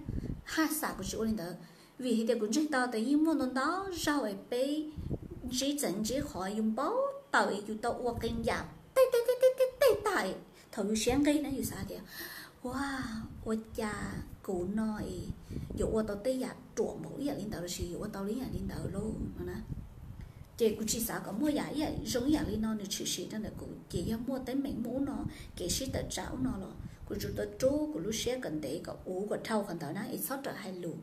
haj xam kuv tsis ua li ntawd. Vim hais tias kuv ntseeg tau tias yeej muaj ntau ntau zaug es peb ntsib txheej ntsib qhov yus npau taws es yus tau ua qee yam tej tej tej tej tej tag, thaum yus siab nqig na yus xav tias ua, ua cas kuv no es yuav ua tau tej yam ruam npaum ib yam li ntawd lossis yuav ua tau li yam li ntawd lauj no na. Ces kuv tsis xav kom muaj yam zoo ib yam li no nws tshwm sim rau ntawm kuv, ces yog muaj teeb meem muaj ub no, kev sib tawm tsam ub no los kuv yuav tsum tau rub kuv lub siab kom ntev kom uv kom dhau qhov ntawd na es txhob rawm hais lus.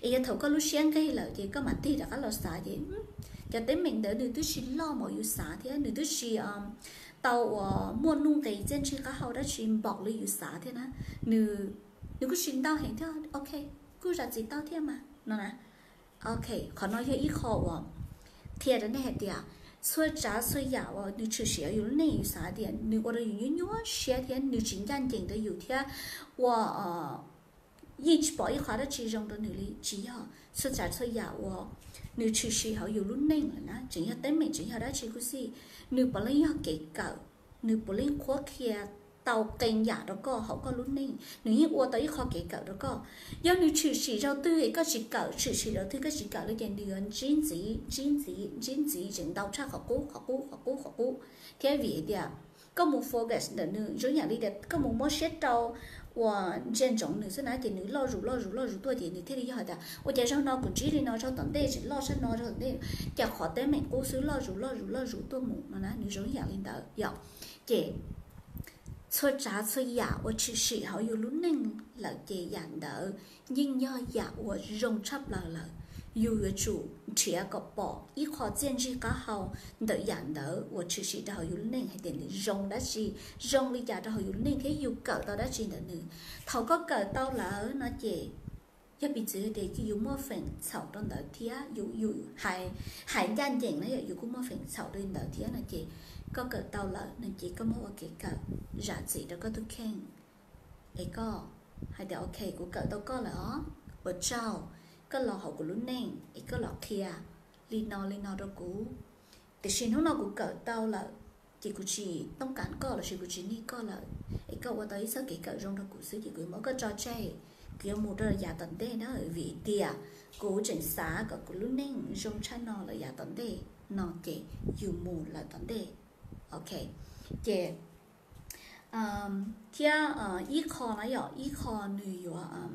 Es yog thaum koj lub siab nqig lawm ces koj mam tig rov qab los xav ces cov teeb meem ntawd nws twb tsis loj npaum yus xav thiab nws twb tsis tau uas muaj nuj nqis txiaj ntsig qab hau dab tsi npaum li yus xav thiab na. Nws, nws kuj tsis ntau heev thiab, ok, kuj zam txim tau thiab mas no na. Ok, qhov no yog ib qho uas qhia rau nej hais tias txhua tsav txhua yam uas nws tshwm sim hauv yus lub neej yus xav tias nws ua rau yus nyuaj nyuaj siab thiab nws tsis ncaj ncees rau yus thiab ua yeej tsis pom ib qho dab tsi zoo rau nws li, tsis yog. Txhua tsav txhua yam uas nws tshwm sim hauv yus lub neej lawm na, tseem yog teeb meem tseem yog dab tsi kuj xij, nws puav leej yog kev kawm, nws puav leej qhuab qhia tau qee yam rau koj hauv koj lub neej, nws yeej ua tau ib qho kev kawm rau koj. Yog nws tshwm sim rau twg es koj tsis kawm, tshwm sim rau twg koj tsis kawm li ces nws yuav ntsib ntxiv ntsib ntxiv ntsib ntxiv tseem ntau tshaj qhov qub qhov qub qhov qub qhov qub. Thiab vim hais tias koj mus focus ntawm nws zoo yam li tias koj mus muab siab rau uas ntsia ntsoov nws xwb na ces nws loj zus loj zus loj zus tuaj ces nws thiaj li yog hais tias ua cas zaug no kuv ntsib li no, zaug tom ntej tseem loj tshaj no, zaug tom ntej, ces qhov teeb meem qub xwb loj zus loj zus loj zus tuaj mus no na, nws zoo yam li ntawd yom. Ces txhua tsav txhua yam uas tshwm sim hauv yus lub neej lawm ces yam ntawd yeej yog yam uas zoo tshaj plaws lawm. Yus yuav tsum nrhiav kom pom ib qho txiaj ntsig qab hau ntawm yam ntawd uas tshwm sim rau hauv yus lub neej hais tias nws zoo dab tsi, zoo li cas rau hauv yus lub neej thiab yus kawm tau dab tsi ntawm nws. Thaum koj kawm tau lawm no ces yog piv txwv tias yus muaj feem txhaum rau ntawd thiab yus, yus hais, hais ncaj ncees na yom, yus kuj muaj feem txhaum rau ntawd thiab no ces koj kawm tau lawm no ces koj muab ua kev kawm zam txim rau koj tus kheej. Es koj hais tias ok, kuv kawm tau koj lawm os, ua tsaug, koj los hauv kuv lub neej es koj los qhia li no li no rau kuv. Tiam sis hnub no kuv kawm tau lawm ces kuv tsis tooj kam koj lossis kuv tsis nij koj lawm, es koj ua tau ib txoj kev kawm zoo rau kuv xwb ces kuv yuav muab koj tso tseg, kuv yuav mus rau yav tom ntej na, vim tias kuv tseem xav kom kuv lub neej zoo tshaj no lawm yav tom ntej no ces yus mus lawm tom ntej. Ok, ces thiab ib qho na yom, ib qho nws yuav,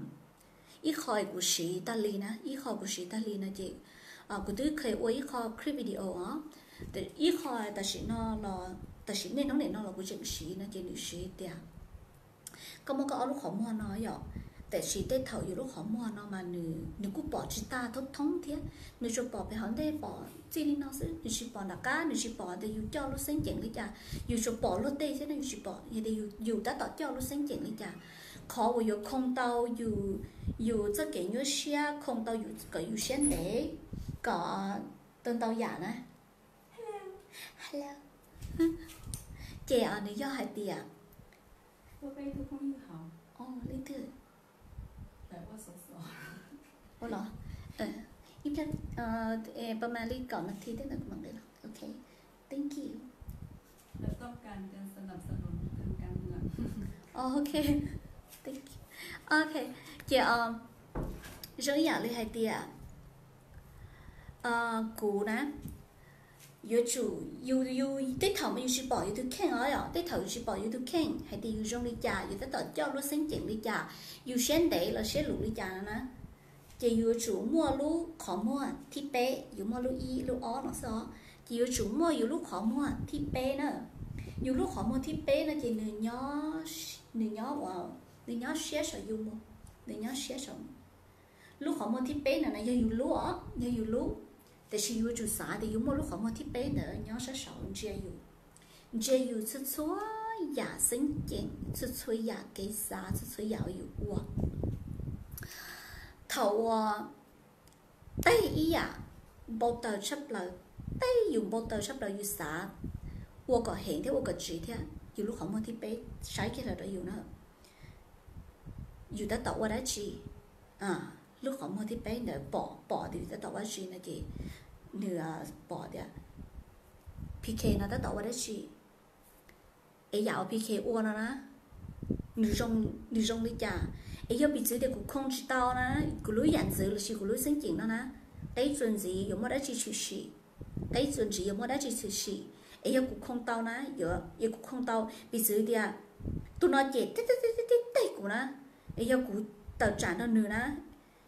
ib qho kuv siv tag li na, ib qho kuv siv tag li no ces kuv twb kheev ua ib qho clip video os. Ib qho tam sim no los, tam sim niaj hnub nim no los kuv tseem siv no ces nws siv tias koj muab koj ob lub qhov muag no yom, tiam sis tej thaum yus lub qhov muag no mas nws, nws kuj pom tsis tag thoob thoob thiab, nws tsuas pom pem hauv ntej, pom txij li no xwb, nws tsis pom nram qab, nws tsis pom tias yus coj lub xeeb ceem li cas, yus tsuas pom luag tej thiab no yus tsis pom yog tias yus tab tom coj lub xeeb ceem li cas. Qhov uas yuav khoo tau yus, yus txoj kev nyuaj siab, khoo tau yus kom yus siab ntev, kom tau ntau yam na. Ces nws yog hais tias, leej twg, ua los, Ib pliag, eh, pas mas li kaum nas this tej ntawd kuv mam nqis los. Ok, thank you. Lawv tau kas sas nam sas hloov tau kas mus lawm. Oh, ok, thank you. Ok, ces, eh, zoo ib yam li hais tias, eh, kuv na, yuav tsum, yus, yus tej thaum mas yus tsis pom yus tus kheej os yom, tej thaum yus tsis pom yus tus kheej hais tias yus zoo li cas, yus tab tom coj lub xeeb ceem li cas, yus siab ntev los siab luv li cas no na, ces yus yuav tsum muaj lub qhov muag thib peb, yus muaj lub ib lub ob no xwb os, ces yuav tsum muaj yus lub qhov muag thib peb na. Yus lub qhov muag thib peb no ces nws nyob, nws nyob ua, nws nyob siab saum yus mus, nws nyob siab saum. Lub qhov muag thib peb ntawd no yog yus lub os, yog yus lub. Tiam sis yuav tsum xav tias yus muaj lub qhov muag thib peb ntawd nyob sab saud ntsia yus, ntsia yus txhua txhua yam xeeb ceem, txhua txhua yam kev xav, txhua txhua yam uas yus ua. Thaum uas tej ib yam npau taws tshaj plaws, tej yus npau taws tshaj plaws yus xav ua kom heev thiab ua kom tsiv thiab, yus lub qhov muag thib peb saib kiag los rau yus na, yus tab tom ua dab tsi. Lub qhov muag thib peb ntawd pom, pom tias yus tab tom ua dab tsi no ces nws pom tias P K no tab tom ua dab tsi, es yam uas P K ua no na, nws zoo, nws zoo li cas, es yog piv txwv tias kuv khoo tsis tau na, kuv lub yam ntxwv lossis kuv lub xeeb ceem no na, qeb txuas ntxiv yuav muaj dab tsi tshwm sim, qeb txuas ntxiv yuav muaj dab tsi tshwm sim, es yog kuv khoo tau na, yog kuv khoo tau, piv txwv tias tus no ces tib tib tib tib kuv na, es yog kuv tawm tsam nrog nws na,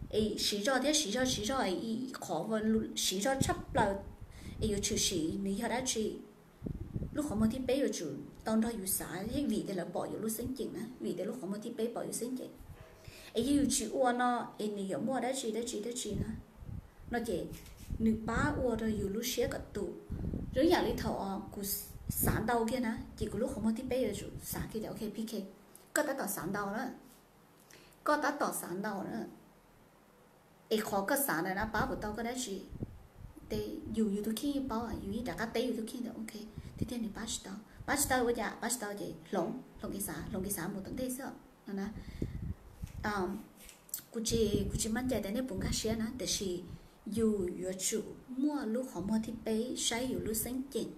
es siv zog thiab siv zog siv zog, qhov siv zog tshaj plaws, es yuav tshwm sim nws yog dab tsi. Lub qhov muag thib peb yuav tsum tau nrog yus xav thiab, vim tias lawv pom yus lub xeeb ceem na, vim tias lub qhov muag thib peb pom yus xeeb ceem. Es yog yus tsis ua no, es nws yuav muaj dab tsi dab tsi dab tsi na. No ces nws pab ua rau yus lub siab kom tus, zoo ib yam li thaum kuv xav ntau kiag na, ces kuv lub qhov muag thib peb yuav tsum xav kiag tias, ok, P K, koj tab tom xav ntau na, koj tab tom xav ntau na, es qhov koj xav ntawd na pab puas tau koj dab tsi? Teb yus, yus tus kheej yeej paub, yus yeej rov qab teb yus tus kheej tias, ok, tiag tiag nws pab tsis tau, pab tsis tau ua cas, pab tsis tau ces hloov, hloov kev xav, hloov kev xav mus tom ntej xwb no na. Kuv tsis, kuv tsis maj cai tias nej puas nkag siab na, tiam sis yus yuav tsum muaj lub qhov muag thib peb saib yus lub xeeb ceem,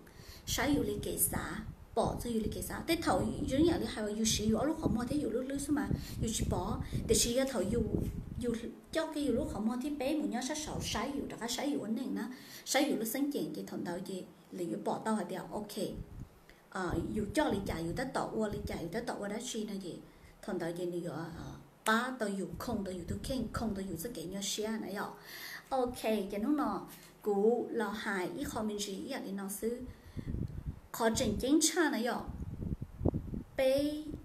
saib yus li kev xav, pom txog yus li kev xav. Tej thaum zoo ib yam li hais uas yus siv yus ob lub qhov muag thiab yus lub hlwb xwb mas yus tsis pom, tiam sis yog thaum yus, yus coj kiag yus lub qhov muag thib peb mus nyob sab saud saib yus, rov qab saib yus ua neej na, saib yus lub xeeb ceem ces thaum ntawd ces lawv yuav pom tau hais tias, ok, yus coj li cas, yus tab tom ua li cas, yus tab tom ua dab tsi no ces thaum ntawd ces nws yuav pab tau yus, khoo tau yus tus kheej, khoo tau yus txoj kev nyuaj siab na yom. Ok, ces hnub no kuv los hais ib qho me ntsis ib yam li no xwb. Qhov tseem ceeb tshaj na yom, peb,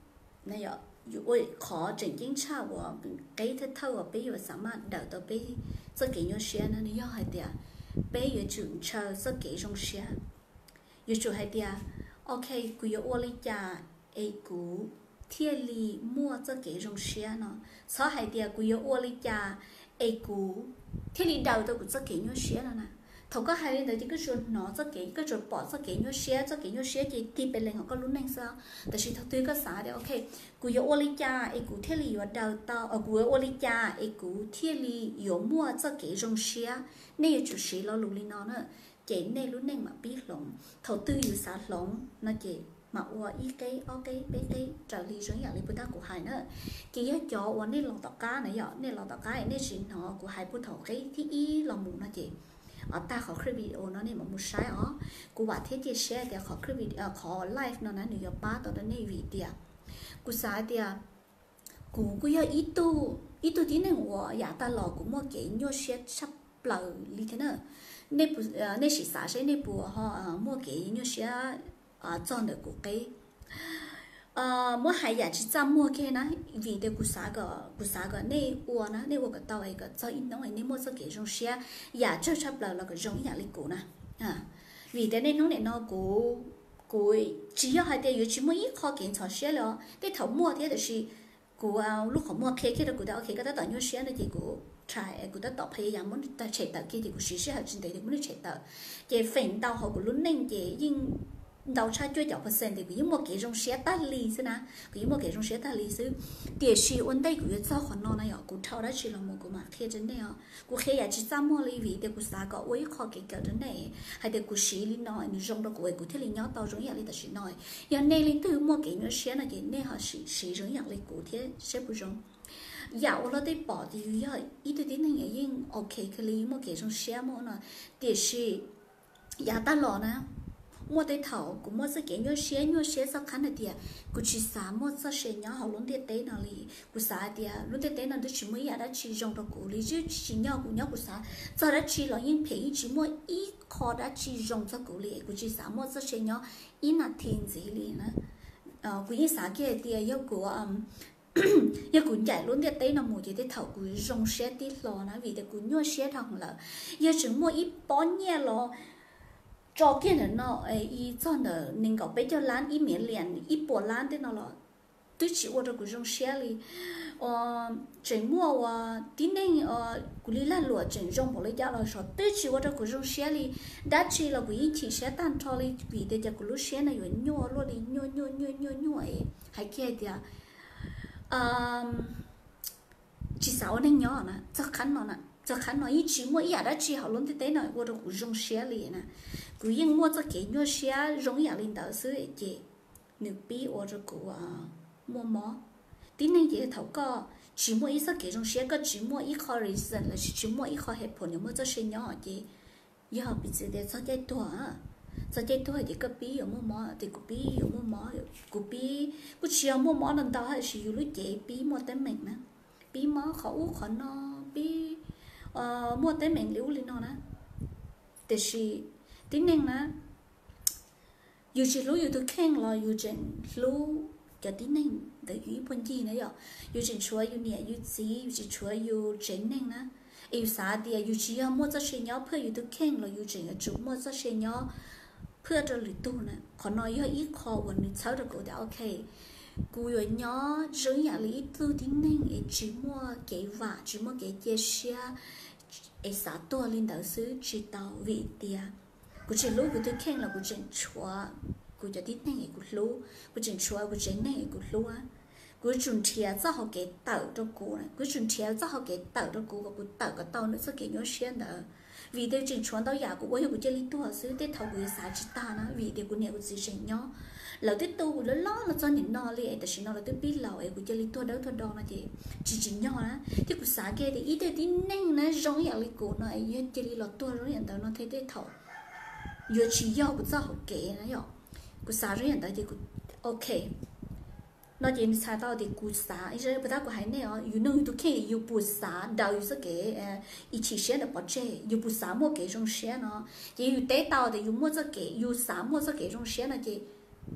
na yom, yus ua qhov tseem ceeb tshaj uas qeb thawj thawj uas peb yuav xav maj daws tau peb txoj kev nyuaj siab na, nws yog hais tias peb yuav tsum ntshaw txoj kev zoo siab. Yuav tsum hais tias, ok, kuv yuav ua li cas es kuv thiaj li muaj txoj kev zoo siab no. Txhob hais tias kuv yuav ua li cas es kuv thiaj li daws tau kuv txoj kev nyuaj siab no na. Thaum koj hais li ntawd ces koj tsuas hnov txoj kev, koj tsuas pom txoj kev nyuaj siab, txoj kev nyuaj siab ces tig pes lees hauv koj lub neej xwb. Tab sis thaum twg koj xav tias, ok, kuv yuav ua li cas es kuv thiaj li yuav daws tau, kuv yuav ua li cas es kuv thiaj li yuav muaj txoj kev zoo siab, nej yuav tsum siv lo lus li no na, ces nej lub neej mam pib hloov. Thaum twg yus xav hloov no ces mam ua ib qeb ob qeb peb qeb raws li zoo ib yam li puag ta kuv hais na. Ces yog cov uas nej los tom qab na yom, nej los tom qab es nej tsis hnov kuv hais puag thaum qeb thib ib los mus no ces tag qhov clip video no nej mam mus saib os. Kuv vam thiab cia siab tias qhov clip, qhov live no na nws yuav pab tau rau nej vim tias kuv xav tias kuv kuj yog ib tug, ib tug tib neeg uas yav tag los kuv muaj kev nyuaj siab tshaj plaws li thiab na. Nej sim xav seb nej puas ho muaj kev nyuaj siab txog ntawm kuv qeb. Muab hais yam tsis txaj muag kiag na, vim tias kuv xav kom, kuv xav kom nej ua na, nej ua kom tau es kom txog ib hnub es nej muaj txoj kev zoo siab yam tsawg tshaj plaws los kom zoo ib yam li kuv na. Vim tias niaj hnub nim no kuv, kuv tsis yog hais tias yuav tsis muaj ib qho kev ntxhov siab li os, tej thaum muaj thiab tab sis kuv lub qhov muag qhia kiag rau kuv tias, ok, koj tab tom nyuaj siab no ces kuv try, kuv tab tom pha yam muab nws tshem tawm kiag ces kuv siv sij hawm tsis ntev ces muab nws tshem tawm. Ces feem ntau hauv kuv lub neej ces yeej ntau tshaj cuaj caum percent tias kuv yeej muaj kev zoo siab tag li xwb na, kuv yeej muaj kev zoo siab tag li xwb. Tiam sis ua ntej kuv yuav txog qhov no na yom, kuv dhau dab tsi los mus kuv mam qhia rau nej os. Kuv qhia yam tsis txaj muag li vim tias kuv xav kom ua ib qho kev kawm rau nej hais tias kuv siv li no nws zoo rau kuv es kuv thiaj li nyob tau zoo ib yam li tam sim no. Yog nej leej twg muaj kev nyuaj siab no ces nej ho siv zoo ib yam li kuv thiab saib puas zoo. Yam uas luag tej pom tias yus yog ib tug tib neeg yeej ok kawg li, muaj kev zoo siab muaj no, tiam sis yav tag los na, muaj tej thaum kuv muaj txoj kev nyuaj siab, nyuaj siab txog qhov hais tias kuv tsis xav muaj txoj sia nyob hauv lub ntiaj teb no li. Kuv xav hais tias lub ntiaj teb no twb tsis muaj ib yam dab tsi zoo rau kuv li, twb tsis nyog kuv nyob, kuv xav txog dab tsi los yeej phem, yeej tsis muaj ib qho dab tsi zoo txog kuv li, kuv tsis xav muaj txoj sia nyob ib nas this ntxiv li na. Kuv yeej xav kiag hais tias yog kuv yog kuv ncaim lub ntiaj teb no mus ces tej thaum kuv zoo siab tib hlo na vim tias kuv nyuaj siab dhau lawm. Yog tseem muaj ib pob nyiaj los tso kiag ntawm no, txog ntawm nees nkaum peb caug lab, ib million, ib puas lab tej no los twb tsis ua rau kuv zoo siab li. Tseem muaj uas tib neeg kuv li lag luam tseem zoo npaum li cas los xyov twb tsis ua rau kuv zoo siab li. Dab tsi los kuv yeej chim siab tag nrho li vim tias cas kuv lub siab no yuav nyuaj luaj li, nyuaj nyuaj nyuaj nyuaj nyuaj es hais kiag hais tias tsis xav ua neeg nyob na. Txog qhov no, txog qhov no yeej tsis muaj ib yam dab tsi hauv lub ntiaj teb no ua rau kuv zoo siab li na. Kuv yeej muaj txoj kev nyuaj siab zoo ib yam li ntawd xwb ces nws pib ua rau kuv muaj mob. Tib neeg ces thaum koj tsis muaj ib txoj kev zoo siab, koj tsis muaj ib qho reason los sis tsis muaj ib qho hetuv nws muaj txoj sia nyob ces yog piv txwv tias txog caij tuag, txog caij tuag ces koj pib yuav muaj mob, ces kuv pib yuav muaj mob, kuv pib kuj tsis yog muaj mob ntau ntau tab sis yus lub cev pib muaj teeb meem na, pib mob qhov ub qhov no, pib muaj teeb meem li ub li no na. Tiam sis tib neeg na, yus tsis hlub yus tus kheej los yus tseem hlub cov tib neeg ntawm yus ib puag ncig na yom. Yus tseem tshuav yus niam yus txiv, yus tseem tshuav yus tsev neeg na. Es yus xav tias yus tsis yog muaj txoj sia nyob phaj yus tus kheej los yus tseem yuav tsum muaj txoj sia nyob phaj rau lwm tug na. Qhov no yog ib qho uas nws txhawb rau kuv tias ok, kuv yuav nyob zoo ib yam li ib tug tib neeg es tsis muaj kev vam, tsis muaj kev cia siab, es xav tuag li ntawd xwb tsis tau vim tias kuv tsis hlub kuv tus kheej los kuv tseem tshuav kuv cov tib neeg es kuv hlub, kuv tseem tshuav kuv tsev neeg es kuv hlub. Kuv yuav tsum nrhiav txoj hau kev tawm rau kuv, kuv yuav tsum nrhiav txoj hau kev tawm rau kuv kom kuv tawm kom tau nws txoj kev nyuaj siab ntawd. Vim tias tseem tshuav ntau yam kuv ua yog kuv cia li tuag xwb, tej thaum kuv yuav xav tsis tag na vim tias kuv niam kuv txiv tseem nyob. Lawv twb tu kuv loj loj los txog nim no li es tam sim no lawv twb pib laus es kuv cia li tuag dawb tuag do no ces tsis tsim nyog na. Thiab kuv xav kiag tias ib tug tib neeg na zoo ib yam li kuv no es yog cia li los tuag zoo ib yam ntawd no thiab tej thaum yuav tsis yog kuv txoj hau kev na yom. Kuv xav zoo ib yam ntawd ces kuv ok. No ces nws txhais tau tias kuv xav, puas tab kuv hais nej os, yus nug yus tus kheej yus puas xav daws yus txoj kev ib chim siab ntawd pov tseg, yus puas xav muaj kev zoo siab no. Ces yus teb tau tias yus muaj txoj kev, yus xav muaj txoj kev zoo siab no ces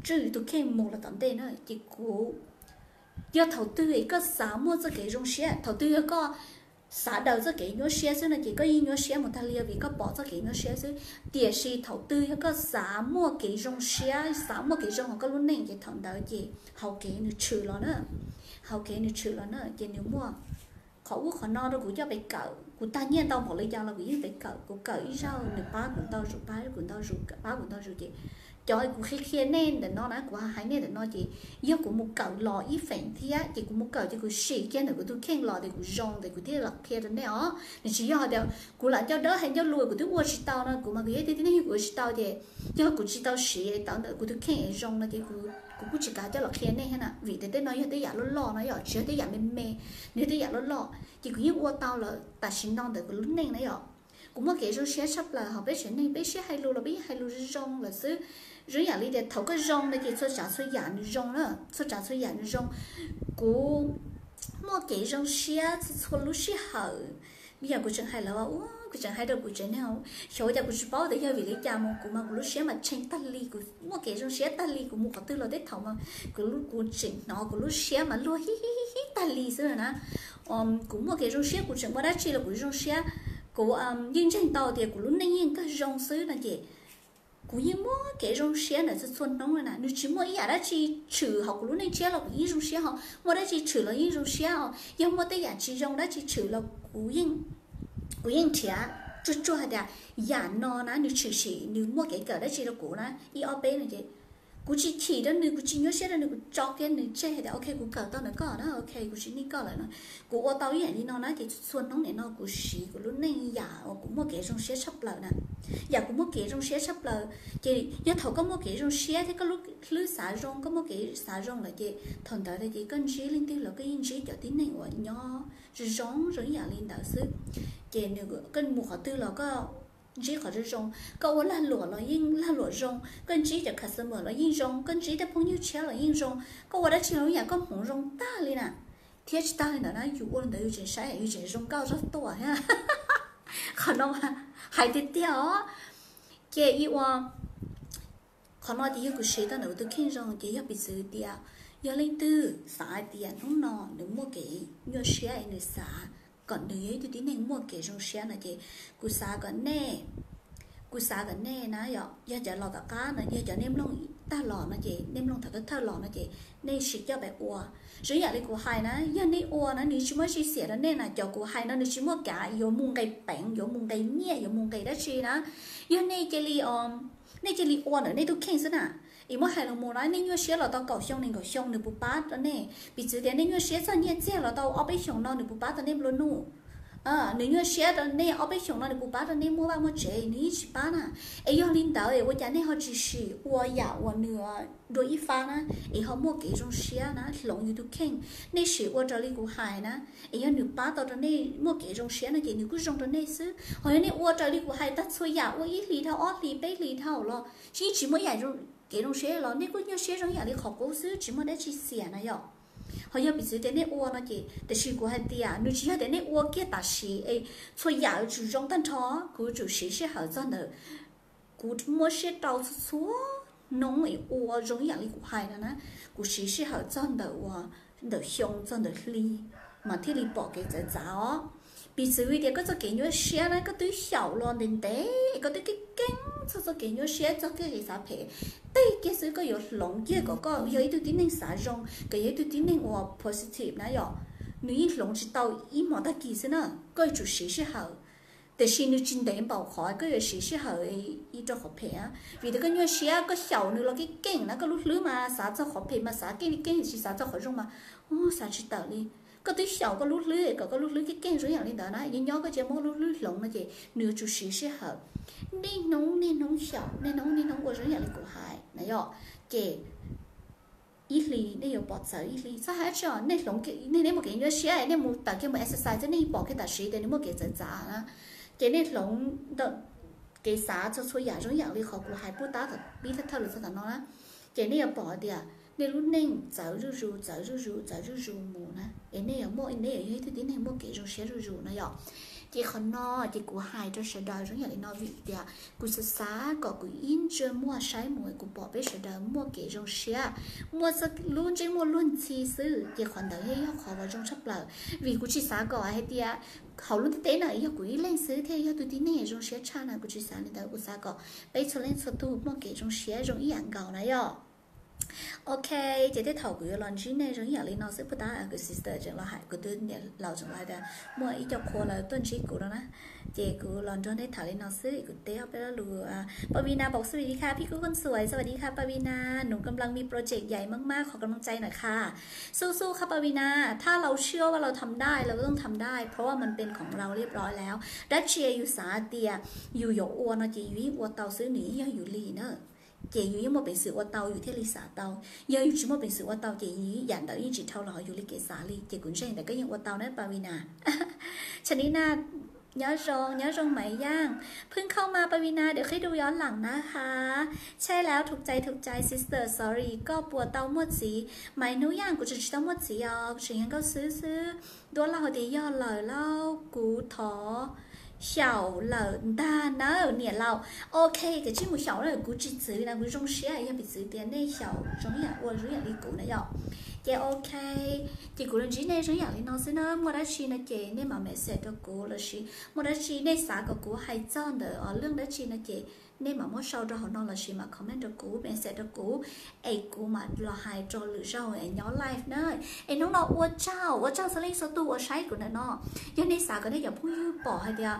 tswj yus tus kheej mus los tom ntej na. Ces kuv, yog thaum twg koj xav muaj txoj kev zoo siab, thaum twg yog koj xav daws txoj kev nyuaj siab xwb no ces koj yeej nyuaj siab mus tag li vim koj pom txoj kev nyuaj siab xwb. Tiam sis thaum twg yog koj xav muaj kev zoo siab, xav muaj kev zoo hauv koj lub neej ces thaum ntawd ces hau kev nws tshwm los na. Hau kev nws tshwm los na ces nws muaj qhov ub qhov no rau kuv coj pes kawm. Kuv tag nyiaj ntau npaum li cas los kuv yeej pes kawm, kuv kawm ib zaug nws pab kuv ntau zaus, pab kuv ntau zaus, pab kuv ntau zaus ces cov kuv qhia qhia nej ntawm no na, kuv hais nej ntawm no ces yog kuv mus kawm los ib feem thiab ces kuv mus kawm ces kuv sim kiag ntawm kuv tus kheej los tias kuv zoo ntawd kuv thiaj los qhia rau nej os. Nws tsis yog tias kuv lam ncauj dawb hais ncauj lus kuv twb ua tsis tau no, kuv mas kuv yog ib tug tib neeg kuv ua tsis tau ces yog kuv tsis tau siv tau ntawm kuv tus kheej es zoo no ces kuv kuj tsis kav coj los qhia nej thiab na vim tias tej no yog tej yam loj loj no yom, tsis yog tej yam me me, nws yog tej yam loj loj ces kuv yeej ua tau lawm tam sim no ntawm kuv lub neej na yom. Kuv muaj kev zoo siab tshaj plaws hos peb tsev neeg, peb sib hais lus los peb yeej hais lus zoo zoo lawm xwb. Zoo yam li tias thaum koj zoo no ces txhua tsav txhua yam nws zoo na, txhua tsav txhua yam nws zoo. Kuv muaj kev zoo siab txhua txhua lub sij hawm. Yam kuv tseem hais lawm ua, kuv tseem hais rau kuv tsev neeg, xyov ua cas kuv tsis paub tias yog vim li cas mas kuv mas kuv lub siab mas tshee tag li, kuv muaj kev zoo siab tag li, kuv mus qhov twg los tej thaum mas kuv, kuv tseem hnov kuv lub siab mas luag hib hib hib tag li xwb na. Kuv muaj kev zoo siab, kuv tseem muaj dab tsi los kuv zoo siab. Kuv yeej ntseeg tau tias kuv lub neej yeej kawg zoo xwb no ces kuv yeej muaj kev zoo siab ntawm txhua txhua hnub na. Nws tsis muaj ib yam dab tsi tshwm hauv kuv lub neej tshiab los kuv yeej zoo siab, ho muaj dab tsi tshwm los yeej zoo siab os. Yog muaj tej yam tsis zoo dab tsi tshwm los kuv yeej, kuv yeej nrhiav tsuag tsuag hais tias yam no na nws tshwm sim nws muaj kev kawm dab tsi rau kuv na ib ob peb no ces kuv tsis chim rau nws, kuv tsis nyuaj siab rau nws, kuv tso kiag nws tseg hais tias ok kuv kawm tau ntawm koj na, ok kuv tsis nij koj lawm no. Kuv ua tau ib yam li no na ces txhua hnub nim no kuv siv kuv lub neej yam uas kuv muaj kev zoo siab tshaj plaws na. Yam kuv muaj kev zoo siab tshaj plaws ces yog thaum koj muaj kev zoo siab thiab koj lub hlwb xav zoo, koj muaj kev xav zoo lawm ces thaum ntawd ces koj ntsib leej twg los koj yeej ntsib cov tib neeg uas nyob zoo zoo ib yam li ntawd xwb. Ces nws, koj mus qhov twg los koj ntsib qhov zoo zoo, koj ua lag luam los yeej lag luam zoo, koj ntsib cov customer los yeej zoo, koj ntsib tej phooj ywg tshiab los yeej zoo, koj ua dab tsi los yam koj hmoov zoo tag li na. Thiab tsis tag li ntawd na, yus ua li ntawd yus tseem saib yus tseem zoo nkauj zog tuaj thiab. Qhov no hais tiag tiag os. Ces ib ua qhov no ces yog kuv siv tau ntawm kuv tus kheej zoo ces yog piv txwv tias yog leej twg xav hais tias hnub no nws muaj kev nyuaj siab es nws xav kom nws yog ib tug tib neeg muaj kev zoo siab no ces kuv xav kom nej, kuv xav kom nej na yog, yog cov los tom qab no yog cov nej mloog tag los no ces nej mloog thaum thawj thawj los no ces nej sim coj pab ua. Zoo yam li kuv hais na, yog nej ua na nws tsis muaj tsis xiam rau nej na, cov kuv hais no nws tsis muaj kav yuav mus nqis peev, yuav mus nqis nyiaj, yuav mus nqis dab tsi na. Yog nej cia li, nej cia li ua ntawm nej tus kheej xwb na. Es muab hais los mus na, nej nyuaj siab los tau kaum xyoo nees nkaum xyoo nws puas pab rau nej? Piv txwv tias nej nyuaj siab txog nyiaj txiag los tau ob peb xyoos no nws puas pab tau nej nplua nuj? Nws nyuaj siab rau nej ob peb xyoos no nws puas pab rau nej muaj vaj muaj tsev? Nws yeej tsis pab na. Es yog li ntawd ua cas nej ho tsis sim ua yam uas nws dua ib fab na, es ho muaj kev zoo siab na, hloov yus tus kheej. Nej sim ua raws li kuv hais na, es yog nws pab tau rau nej muaj kev zoo siab no ces nws kuj zoo rau nej xwb. Ho yog nej ua raws li kuv hais tag txhua yam ua ib hlis dhau ob hlis peb hlis dhau los yeej tsis muaj yam kev zoo siab los nej kuj nyuaj siab zoo yam li qhov qub xwb, tsis muaj dab tsi xiam na yom. Ho yog piv txwv tias nej ua no ces tam sim kuv hais tias nws tsis yog tias nej ua kiag tam sim es txhua yam yuav tsum zoo tag nrho, kuv yuav tsum siv sij hawm txog ntawm, kuv muab siab rau txhua txhua hnub es ua zoo ib yam li kuv hais no na, kuv siv sij hawm txog ntawm ua, ntawm xyoo txog ntawm hli mas thiaj li pom kev txawv txav os. Piv txwv tias koj txoj kev nyuaj siab na koj twb xyaum los ntev ntev, koj twb keej keej txog txoj kev nyuaj siab txog kev xav phem, tej kiag xwb koj yuav hloov kiag kom koj yog ib tug tib neeg xav zoo, kom yog ib tug tib neeg uas positive na yom. Nws yeej hloov tsis tau ib hmos tag kis xwb na, koj yuav tsum siv sij hawm. Tiam sis nws tsis ntev npaum qhov koj yuav siv sij hawm ib rau qhov phem, vim tias koj nyuaj siab koj xyaum nws los keej keej na, koj lub hlwb mas xav txog qhov phem mas xav keej li keej, tsis xav txog qhov zoo mas xav tsis tawm li. Koj twb xyaum koj lub hlwb kom koj lub hlwb keej keej zoo yam li ntawd na, nyob nyob koj cia muab lub hlwb hloov no ces nws yuav tsum siv sij hawm. Niaj hnub niaj hnub xyaum, niaj hnub niaj hnub ua zoo yam li kuv hais na yom, ces ib hlis nej yuav pom txawv ib hlis. Txhob hais tsi, nej hloov, nej muaj kev nyuaj siab nej mus tawm kiag mus exercise xwb nej pom kiag tam sim tias nws muaj kev txawv txav na. Ces nej hloov ntawm kev xav txhua txhua yam zoo yam li qhov kuv hais pub tab tom pib thawj thawj lus txog tom no na, ces nej yuav pom tias nej lub neej txawv zuj zus txawv zuj zus txawv zuj zus mus na, es nej yuav muaj, nej yuav yog ib tug tib neeg muaj kev zoo siab zuj zus na yom. Ces qhov no ces kuv hais rau sawv daws zoo yam li no vim tias kuv xav xav kom kuv ib ntsia muag saib mus kuv pom peb sawv daws muaj kev zoo siab, muaj lub ntsej muag luag ntxhi xwb, ces qhov ntawd yeej yog qhov uas zoo tshaj plaws. Vim kuv tsis xav kom hais tias hauv lub ntiaj teb no yog kuv ib leeg xwb thiaj yog tus tib neeg zoo siab tshaj na, kuv tsis xav li ntawd, kuv xav kom peb txhua leej txhua tus muaj kev zoo siab zoo ib yam nkaus na yom. Ok, ces tej thaum kuv yuav los ntsib nej zoo ib yam li no xwb puas tab, kuv sister tseem los hais, kuv tus niam laus tseem los hais tias muaj ib co qhua lawv tuaj ntsib kuv no na, ces kuv los nrog nej tham li no xwb, kuv teb ob peb lo lus. ปวีณา บอก สวัสดีค่ะพี่กุ้งคนสวย สวัสดีค่ะ ปวีณา หนูกำลังมีโปรเจกต์ใหญ่มากๆ ขอกำลังใจหน่อยค่ะ สู้ๆ ค่ะ ปวีณา ถ้าเราเชื่อว่าเราทำได้ เราก็ต้องทำได้ เพราะว่ามันเป็นของเราเรียบร้อยแล้ว ดาเชีย yus xav tias yus yuav ua no ces yus yeej ua tau xwb, nws yeej yog yus li na. Ces yus yeej muaj peev xwm ua tau yus thiaj li xav tau. Yog yus tsis muaj peev xwm ua tau ces yam ntawd yeej tsis dhau los yus li kev xav li. Ces kuv ntseeg tias koj yeej ua tau na ปวีณา. ชนิดน่า Nyob zoo, nyob zoo ไหมย่าง เพิ่งเข้ามา ปวีณา เดี๋ยวค่อยดูย้อนหลังนะคะ ใช่แล้ว ถูกใจ ถูกใจ sister sorry ก็ puas tau muaj txiv ไหม hnub yaj กู tseem tsis tau muaj txiv os, tseem yog nkauj xwb xwb. Duab Lauj hais tias yog lawm lauj, kuv thov xyaum lawm ntag nawb niam laus. Ok, koj tsis mus xyaum lawm, kuv tsis txwv na, kuv zoo siab yog piv txwv tias nej xyaum zoo yam ua zoo yam li kuv na yom. Ces ok, ces kuv los ntsib nej zoo yam li no xwb na, muaj dab tsi no ces nej mam message rau kuv lossis muaj dab tsi nej xav kom kuv hais txog ntawm os lwj dab tsi no ces nej mam muab sau rau hauv no lossis mam comment rau kuv, message rau kuv, es kuv mam los hais rau lwm zaug es nyob live na. Es hnub no ua tsaug, ua tsaug txhua leej txhua tus uas saib kuv ntawm no. Yog nej xav kom nej cov phooj ywg pom hais tias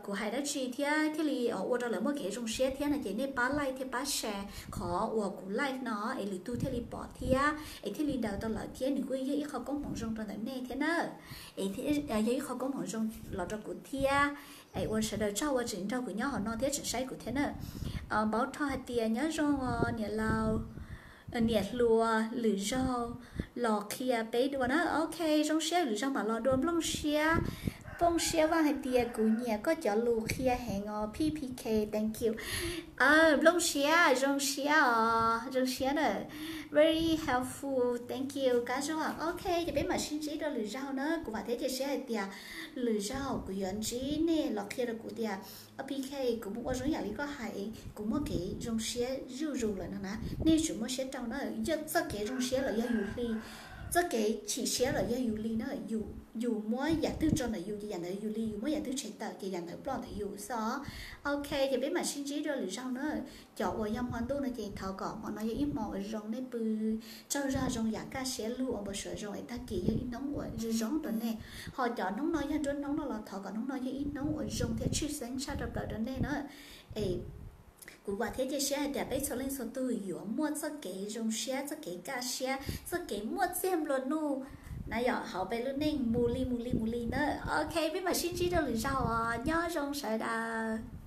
kuv hais dab tsi thiab thiaj li ua rau lawv muaj kev zoo siab thiab no ces nej pab like thiab pab share qhov uas kuv live no es lwm tug thiaj li pom thiab es thiaj li daws tau lawm thiab nws kuj yog ib qho koob hmoov zoo rau ntawm nej thiab na. Es yog ib qho koob hmoov zoo los rau kuv thiab. Es ua sawv daws tsaug uas tseem nrog kuv nyob hauv no thiab tseem saib kuv thiab na. Npaub rho hais tias nyob zoo os niam laus, niam hluas, lwm zaug los qhia peb dua na. Ok, zoo siab lwm zaug mam los dua. Nplooj siab, Nplooj siab Vaj hais tias kuv nyiam koj cov lus qhia heev os phij P K, thank you. Nplooj siab, zoo siab os, zoo siab na. Very helpful, thank you Kab Zuag. Ok, ces peb mam sib ntsib dua lwm zaug na. Kuv vam thiab cia siab hais tias lwm zaug kuv yuav ntsib nej los qhia rau kuv tias P K, kuv mus ua zoo yam li koj hais, kuv muaj kev zoo siab zuj zus lawm no na. Nej tsum muaj siab rau na, yog txoj kev zoo siab los yog yus li, txoj kev chim siab los yog yus li na. Yus muab yam twg rau ntawm yus ces yam ntawd yus li, yus muab yam twg tshem tawm ces yam ntawd ploj ntawm yus xwb os. Ok, ces peb mam sib ntsib dua lwm zaug na. Cov uas yog hmo ntuj no ces thov kom hmo no yog ib hmo uas zoo, nej pw tsaug zog zoo yam kaj siab lug, ua npau suav zoo es tag kis yog ib hnub uas zoo zoo rau nej. Ho cov hnub no yog nruab hnub no los thov kom hnub no yog ib hnub uas zoo thiab tshwj xeeb tshaj rau plaws rau nej na. Es kuv vam thiab cia siab hais tias peb txhua leej txhua tug yuav muaj txoj kev zoo siab, txoj kev kaj siab, txoj kev muaj txiag nplua nuj na yom, hauv peb lub neej mus li mus li mus li na. Ok, peb mam sib ntsib dua lwm zaug os, nyob zoo sawv daws.